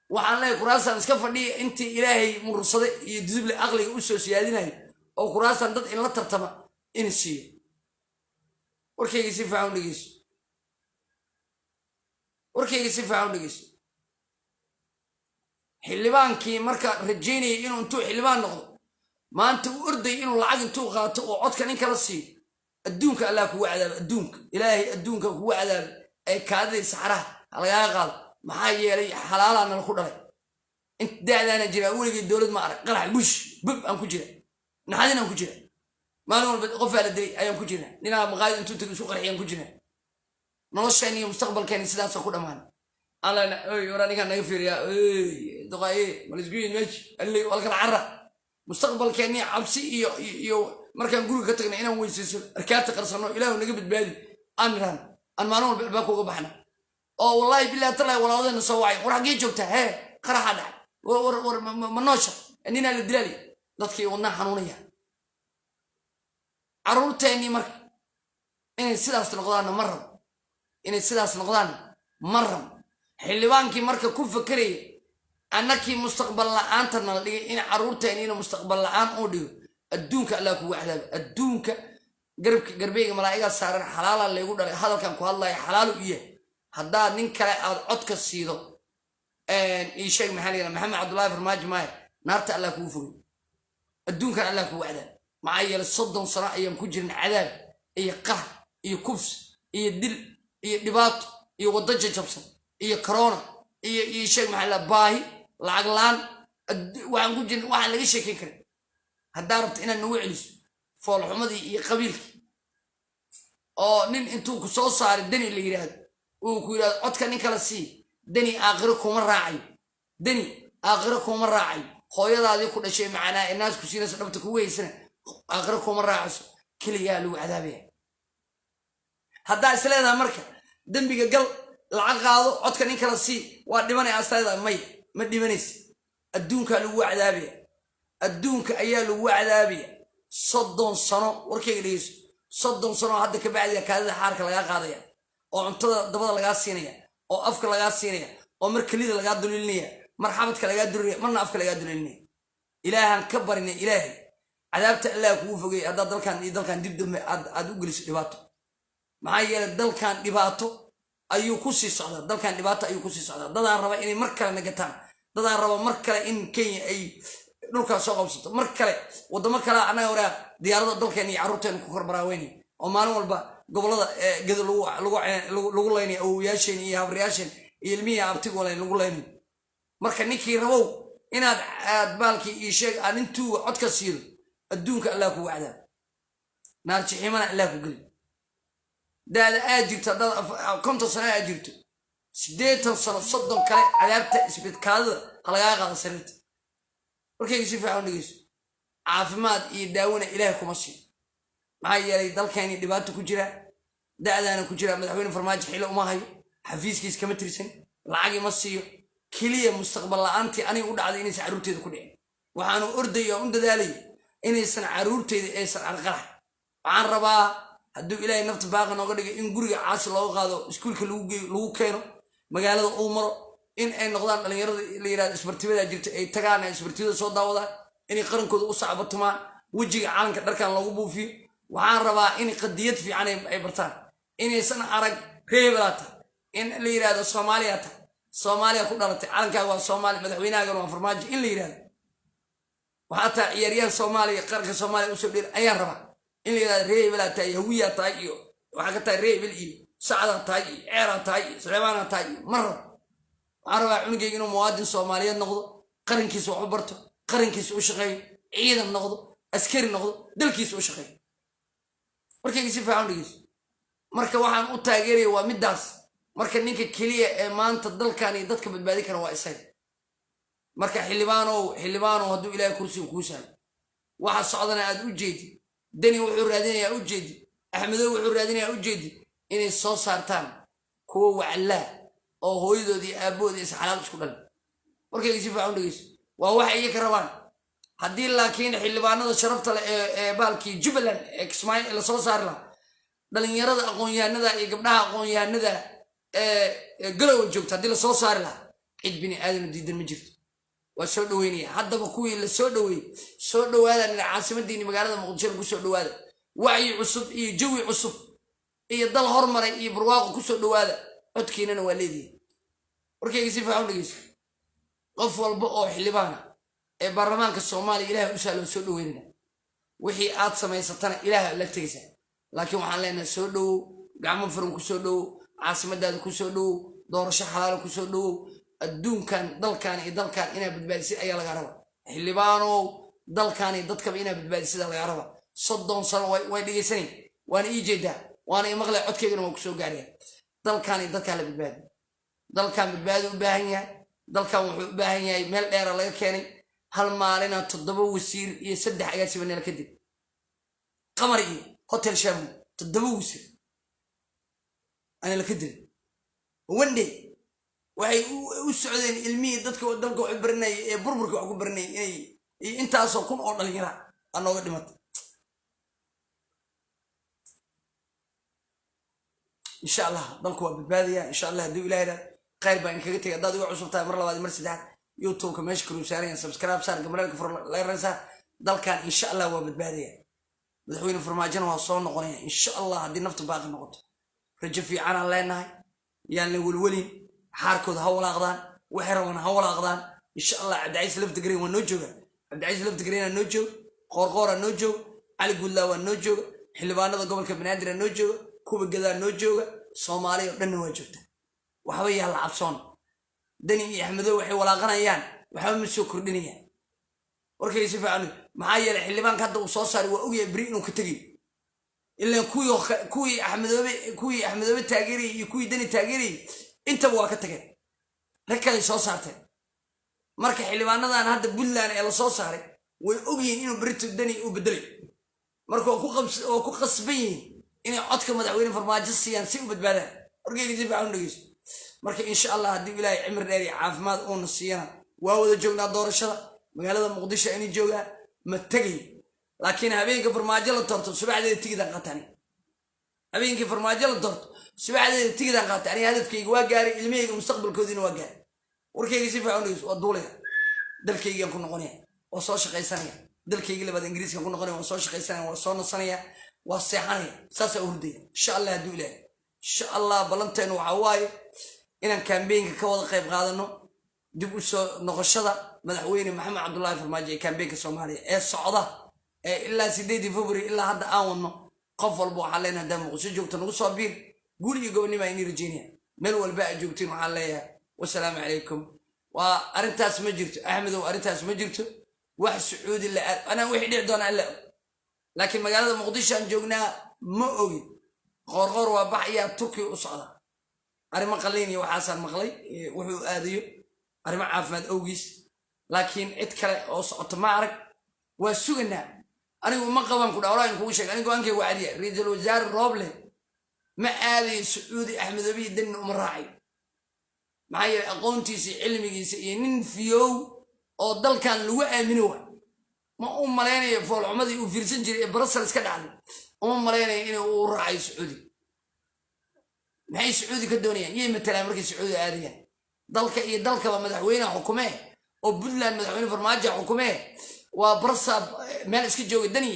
A: waxaan leeyahay, kuraasaan iska fadhiya intii Ilaahay Murursade iyo Duduble aqliga u soo siyaadinayo oo kuraastan dad inla tartama in siiyo. Warkayga si fiican u dhegeyso, warkayga si fiican u dhegeyso. Xildhibaankii marka rajaynayay inuu intuu xildhibaan noqdo maanta u orday inuu lacag intuu qaato oo codka nin kala siiyo, adduunka Allah kugu cadaabo, adduunka Ilaahay adduunka kugu cadaabo ee kaadidii saxaraha ha lagaaga qaado. Maxaa yeelay xalaalaa nala ku dhalay. Int da'daana jiraa, weligay dowlad ma arag. Qarax bush bub aan ku jira, naxadin aan ku jira, maalin walba qofaa la dilay ayaan ku jirna, ninaa maqaayad intuu tagay isu qarxiyaan ku jirna. Nolosheen iyo mustaqbalkeeni sidaasoo ku dhammaan. Alla oy, war ninkaan naga fiiriyaa oy duqaaye malisku yimid meesh alle walkala cara. Mustaqbalkeeni cabsi iyo markaan guriga ka tagna inaan weysayso, arkaabta qarsano, Ilaahu naga badbaadi aan nidhahno, aan maalin walba albaabka uga baxna. Oo wallahi billahi tallahi, walaaladeenna soo wacay: "War xaggee joogtaa? Hee, qaraxa dhacay, war war war ma noosha? Ninaa la dilaaliya." Dadkii wadnaa xanuunaya. Carruurteennii marka inay sidaas noqdaanna ma rabo, inay sidaas noqdaanna ma rabo. Xildhibaankii marka ku fakeraya annakii mustaqbal la'aanta nala dhigay in carruurteenniina mustaqbal la'aan uu dhigo, adduunka Allah kugu cadaabo. Adduunka garabka garbeyga malaa'igaa saaran, xalaala laygu dhalay. Hadalkan ku hadlaya xalaalu u yahay. Haddaad nin kale aad codka siido, ii sheeg, maxaa la yidhaha, Maxamed Cabdullaahi Farmaajo maaya, naarta Allah kugu fogay, adduunkan Allah kugu cadaab. Maxaa yeelay 30 sano ayaan ku jirin cadaab iyo qahr iyo kufs iyo dil iyo dhibaato iyo waddo jajabsan iyo corona iyo ii sheeg, maxaa la, baahi, lacag laan. Waxaan ku jirin waxaan laga sheekeyn karin. Haddaa rabto inaad nagu celiso foolxumadii iyo qabiilkii oo nin intuu ku soo saaray Deni la yidhaahdo, uu ku yidhahdo codka nin kala sii, Deni aakhiro kuma raacayo, Deni aakhiro kuma raacayo. Hooyadaadii ku dhashay macnaa ee naas ku siinaysa, dhabta kugu haysana, aakhiro kuma raacayso. Keligaa lagu cadaabaya. Haddaa is leedahay marka dembiga gal, lacag qaado, codka nin kala sii, waa dhimanaya as leedahay, may, ma dhimanaysa. Adduunkaa lagu cadaabaya, adduunka ayaa lagu cadaabaya 30 sano. Warkayga dhegeyso. 30 sano hadda ka bacdiya kaadida xaarka lagaa qaadaya oo cuntada dabada lagaa siinaya oo afka lagaa siinaya oo mar kelida lagaa dulilinaya, mar xabadka lagaa dulinaya, marna afka lagaa dulilinaya. Ilaahan ka barinay, Ilaahay cadaabta Allah kugu fogey haddaad dalkan iyo dalkan dib dambe aad u geliso dhibaato. Maxaa yeelay dalkan dhibaato ayuu ku sii socdaa, dalkan dhibaato ayuu kusii socdaa. Dadaan raba inay mar kale nagataan, dadaan raba mar kale in Kenya ay dhulkaas soo qabsato, mar kale waddamo kale annaga waraa diyaarada dalkeena iyo carruurteena ku korbaraaweynay oo maalin walba gobolada Gedo lagu laynay, awowayaasheen iyo habaryaasheen iyo ilmihii abtigu lagu laynay. Marka ninkii rabow inaad aad baalkii ii sheeg aad intuu codka siido, adduunka Allah kugu cadaab, naar jixiimana Allah ku geli. Daada aad jirto, haddaad 50 sano aad jirto, 80 sano, 30 kale cadaabta isbidkaadada ha lagaa qaada sariirta. Warkayga si fiican u dhegeyso. Caafimaad iyo daawona Ilaahay kuma siiyo. Maxaa yeelay dalkeeni dhibaato ku jira, da'daana ku jira. Madaxweyne Farmaajo xilo uma hayo, xafiiskiis kama tirsan, lacag ima siiyo. Keliya mustaqbal la'aantii aniga u dhacday inaysan carruurteeda ku dhicin. Waxaanu ordaya oo u dadaalaya inaysan carruurteyda aysan arqarax. Waxaan rabaa Hadduu Ilaahay nafta baaqa nooga dhigay, in guriga caasi looga qaado, iskuulka lagu geeyo, lagu keeno, magaalada uu maro, in ay noqdaan dhalinyarada la yidhahdo isbartibadaa jirta, ay tagaan, ay isbartibada soo daawadaan, inay qarankooda u sacbatumaan, wejiga calanka dharkan loogu buufiyo. Waxaan rabaa in qadiyad fiican ay bartaan, inaysan arag reebelaa tahay, in la yidhahdo Soomaaliya tahay, Soomaaliya ku dhalatay, calankaaga waa Soomaali, madaxweynahaagana waa Farmaajo, in la yidhahdo waxaa tahay ciyaaryahan Soomaaliya, qaranka Soomaaliya usoo dheer ayaan rabaa. In la yidhahdo ree hebelaa tahay, Hawiyaa tahay, iyo waxaa ka tahay ree hebel, iyo Sacdaa tahay, iyo Ceeraa tahay, iyo Suleymaanaa tahay, iyo ma rabo. Waxaan rabaa cunugayga inuu muwaadin Soomaaliyeed noqdo, qarankiisa wax u barto, qarankiisa u shaqeeyo, ciidan noqdo, askari noqdo, dalkiisa u shaqeeyo. Markayga si fiican u dhegeyso. Marka waxaan u taageeraya waa middaas. Marka ninka keliya ee maanta dalkan iyo dadka badbaadi kara waa isaga. Marka xildhibaanow, xildhibaanow, hadduu Ilaahay kursiga kuu sahlo, waxa socdana aad u jeedi, Deni wuxuu raadinayaa u jeedi, Axmedow wuxuu raadinayaa u jeedi, inay soo saartaan kuwo waclaa oo hooyadood iyo aabbahood is xalaal isku dhalin. Warkayga si fiican u dhegeyso. Waa waxay iyaga rabaan. Haddii laakiin xildhibaanada sharafta leh ee baalkii Jubbaland ee Kismaayo lasoo saari lahaa, dhalinyarada aqoon-yahanada iyo gabdhaha aqoon-yahanada ee Galowa joogta haddii lasoo saari lahaa, cid bini aadam diidan ma jirto, waa soo dhaweynaya. Haddaba kuwii la soo dhaweeyey, soo dhawaada nina caasimadiini magaalada Muqdisho lagu soo dhawaada. Wacyi cusub iyo jawi cusub iyo dal hormaray iyo barwaaqo kusoo dhawaada. Codkiinana waa leedihi. Warkayga si fiican u dhegeyso. Qof walba oo xildhibaana ee baarlamaanka Soomaaliya Ilaah u sahlo, soo dhaweynana. Wixii aad samaysatana Ilaah la tegaysaa, laakiin waxaan leenahay soo dhowow, gacmo furan kusoo dhowow, caasimadaada kusoo dhowow, doorasho xalaala kusoo dhowow. Adduunkan, dalkan iyo dalkan inaa badbaadisid ayaa lagaa rabaa. Xildhibaanow, dalkan iyo dadkaba inaa badbaadisid lagaa rabaa. 30 sano way dhegeysanay, waana ii jeedaa, waana ii maqlay, codkaygana waa kusoo gaaraya. Dalkan iyo dadkaan la badbaadi. Dalkan badbaadi u baahan yahay. Dalkan wuxuu u baahan yahay, meel dheera laga keenay. Hal maalina toddoba wasiir iyo saddex agaasibaneel kadib, Qamar iyo Hotel Shamu, toddoba wasiir ana la ka dilay one day. Waxay u socdeen ilmihii dadka dalka wax u baranayay ee burburka wax ku baranayay inay iyo intaasoo kun oo dhalinyara aa nooga dhimatay. Insha Allah dalku waa badbaadaya, insha Allah, hadduu Ilaah idhaah. Khayr baan inkaga tegay. Haddaad iga cusub tahay, mar labaad iyo mar saddexaad, YouTube-ka meesha kaluu saaraya, subscribe saar, gambaleelka fur, leeran saar. Dalkan insha Allah waa badbaadaya. Madaxweyne Farmaajona waa soo noqonaya, insha Allah, haddii naftu baaqi noqoto. Rajo fiicanaan leenahay. Yaan la welwelin. Xaarkooda ha walaaqdaan, waxay rabaan ha walaaqdaan, insha Allah. Cabdicaiis Laftigreen waa noo jooga, Cabdicaiis Laftigreen aa noo jooga, Qoorqooraa noo jooga, Cali Guudlaa waa noo jooga, xildhibaanada gobolka Banaadir aa noo jooga, kuwa Gadaa noo jooga, Soomaaliya oo dhanna waa joogta. Waxba yaa la cabsoon. Dani iyo Axmedow waxay walaaqanayaan waxba ma soo kordhinayaan. Warkayga si fiican. Maxaa yeelay, xildhibaanka hadda uu soo saaray waa ogyahay beri inuu ka tegayo. Ilaan kuwii Axmedoobe taageerayay iyo kuwii Dani taageerayay intaba waa ka tageen, rag kaley soo saarteen. Marka xildhibaanadan hadda Puntland ee lasoo saaray way ogyihiin inuu berito Dani uu bedelay. Marka waa ku qasban yihiin inay codka madaxweyne Farmaajo siiyaan si u badbaadaan. Warkayga si fiican u dhegeyso. Marka insha Allah, haddii Ilaahay cimri dheer iyo caafimaad uuna siiyana, waa wada joognaa doorashada magaalada Muqdisho. Inay joogaa ma tegay, laakiin habeenka Farmaajo la doorto subaxdeeda tigidaan qaatani. Habeenkii Farmaajo la doorto subaxdeeda tigidaan qaatay. Aniga hadafkayga waa gaaray, ilmahayga mustaqbalkoodiina waa gaaray. Warkayga si fiican u dhegeyso. Waa duulaya, dalkaygaan ku noqonaya, waa soo shaqaysanaya. Dalkaygii labaad Ingiriiskan ku noqonaya, waa soo shaqaysanaya, waa soo nasanaya, waa seexanaya, saasaa u hurdaya, insha Allah, hadduu Ilaahay. Insha Allah ballanteenu waxaa waaye inaan campaign-ka ka wada qayb qaadano dib u soo noqoshada madaxweyne Maxamed Cabdullaahi Farmaajo ee campaign-ka Soomaaliya ee socda ee ilaa 8-dii February ilaa hadda aan wadno. Qof walba waxaan leenahay, haddaa Muqdisho joogto, nagu soo biir. Guul iyo gobonnimo ayni rajeynaya meel walba aad joogtiin. Waxaan leeyahay wasalaamu calaykum. Waa arrintaas ma jirto, Axmedow, arrintaas ma jirto. Wax Sacuudi la aad anaa wixii dhici doonaa alla og, laakiin magaalada Muqdisho aan joognaa ma ogin. Qoorqoor waa baxayaa, Turkiga u socda, arrimo qaliin iyo waxaasaan maqlay, wuxuu aadayo arrimo caafimaad awgiis, laakiin cid kale oo socoto ma arag. Waa suganaa. Anigu ma qaban ku dha oraa kugu sheeg. Anigu go-aankay waa cadiya. Ra-iisul wasaare Rooble ma aadayo Sacuudi, Axmedoobihi Danina uma raacayo. Maxaa yeelay, aqoontiisa iyo cilmigiisa iyo nin fiyow oo dalkan lagu aamino waay. Ma u malaynayo foolxumadii uu fiirsan jiray ee Brussels ka dhacday. Uma malaynayo inay u raacayo Sacuudi. Maxay Sacuudi ka doonayaan? Yay matalaan markay Sacuudi aadayaan? Dalka iyo dalkaba madaxweyneha xukumee, oo Puntland madaxweyne Farmaajo xukumee, waa barsaab meel iska jooga Dani.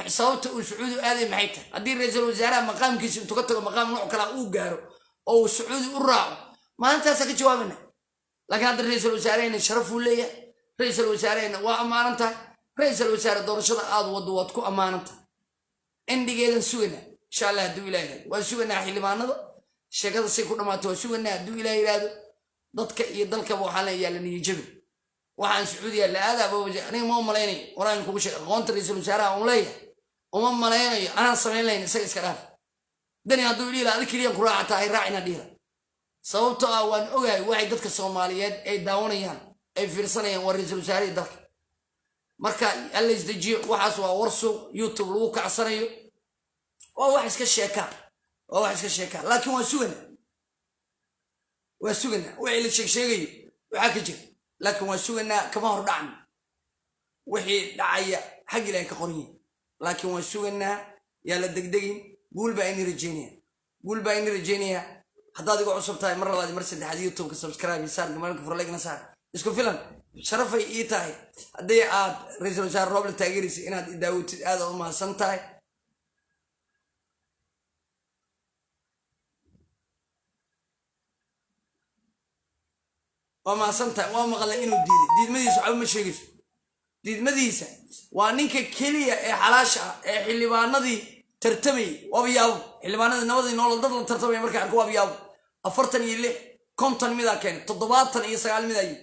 A: Sababta uu Sacuudi u aaday maxay tahay? Haddii ra-iisul wasaaraha maqaamkiisa intuu ka tago maqaam nooc kalaa uu gaaro oo uu Sacuudi u raaco, maalintaasaa ka jawaabana. Laakiin hadda ra-iisul wasaarehena sharafuu leeyahay, ra-iisul wasaarehena waa ammaanan tahay. Ra-iisul wasaare, doorashada aad waddo waad ku ammaanan tahay. Indhigeedan sugaynaa, insha Allah, hadduu Ilah yihahdo. Waan sugaynaa xildhibaanada, sheekada say ku dhammaato waan sugaynaa, hadduu Ilah yidhaahdo. Dadka iyo dalkaba waxaan leeyahay la niyajabin. Waxaan Sacuudiya la aadaaba aniga ma malaynayo. Waraan kugu sheeg, aqoonta ra-iisul wasaaraha un leeyahay, uma malaynayo. Anaan samayn lahayn, isaga iska dhaaf. Dani hadduu dhihi laha adig keliyan ku raaca tahay, raac inaan dhihi laha, sababtoo ah waan ogahay waxay dadka Soomaaliyeed ay daawanayaan, ay fiirsanayaan, waa ra-iisul wasaarihii dalka. Marka alla isdejiyo. Waxaas waa war suuq YouTube lagu kacsanayo, waa wax iska sheekaa, waa wax iska sheekaa. Laakiin waan suganaa, waa suganaa wixii la sheeg sheegayo waxaa ka jira, laakiin waan suganaa. Kama hor dhacno, wixii dhacaya xag Ilahay ka qoran yahay, laakiin waan suganaa. Yaa la degdegin. Guul baa ini rajeynaya, guul baa ini rajeynaya. Haddaad igu cusub tahay, mar labaad, mar saddexaad, YouTube-ka subscribe iyo saar, gamaalka furlegna saar. Isku filan sharafay ii tahay haddii aad ra-iisul wasaare Rooble taageeraysa inaad i daawatid. Aad u mahadsan tahay. Waa mahadsan tahay. Waa maqlay inuu diiday. Diidmadiisa waxba ma sheegayso. Diidmadiisa waa ninka keliya ee xalaasha ah ee xildhibaanadii tartamayay. Waaba yaabo, xildhibaanadii nabadii nolol dad la tartamaya markay arko, waaba yaabo. 46, 50 midaa keenay, 79 midaa yimi.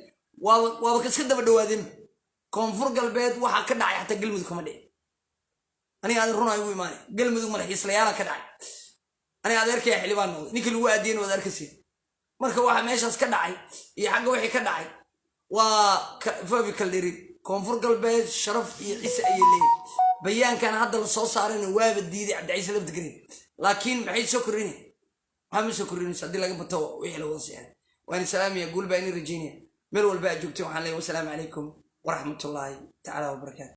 A: Waaba iska daba dhawaadeenba. Koonfur Galbeed waxaa ka dhacay xataa Galmudug kama dhicin. Aniga aad runaa igu imaanay, Galmudug madaxiislayaala ka dhacay. Aniga adeerkaya xildhibaan noqday, ninkii lagu aadiyeen waad arkaysiin. Marka waxa meeshaas ka dhacay iyo xagga wixii ka dhacay waa fafi kaldhirin. Koonfur Galbeed sharaf iyo cise ayay leeyihin. Bayaankan hadda la soo saarayna waaba diiday Cabdiciise Lafdigreen, laakiin maxay soo kordhinay? Maxaa ma soo kordhinayso haddii laga bato wixii la wada seexay? Waan salaamaya, guul baa ini rajeynaya. Meel walba aad joogteen waxaan leeyahay wasalaamu calaykum waraxmatullaahi tacaala wabarakaatu.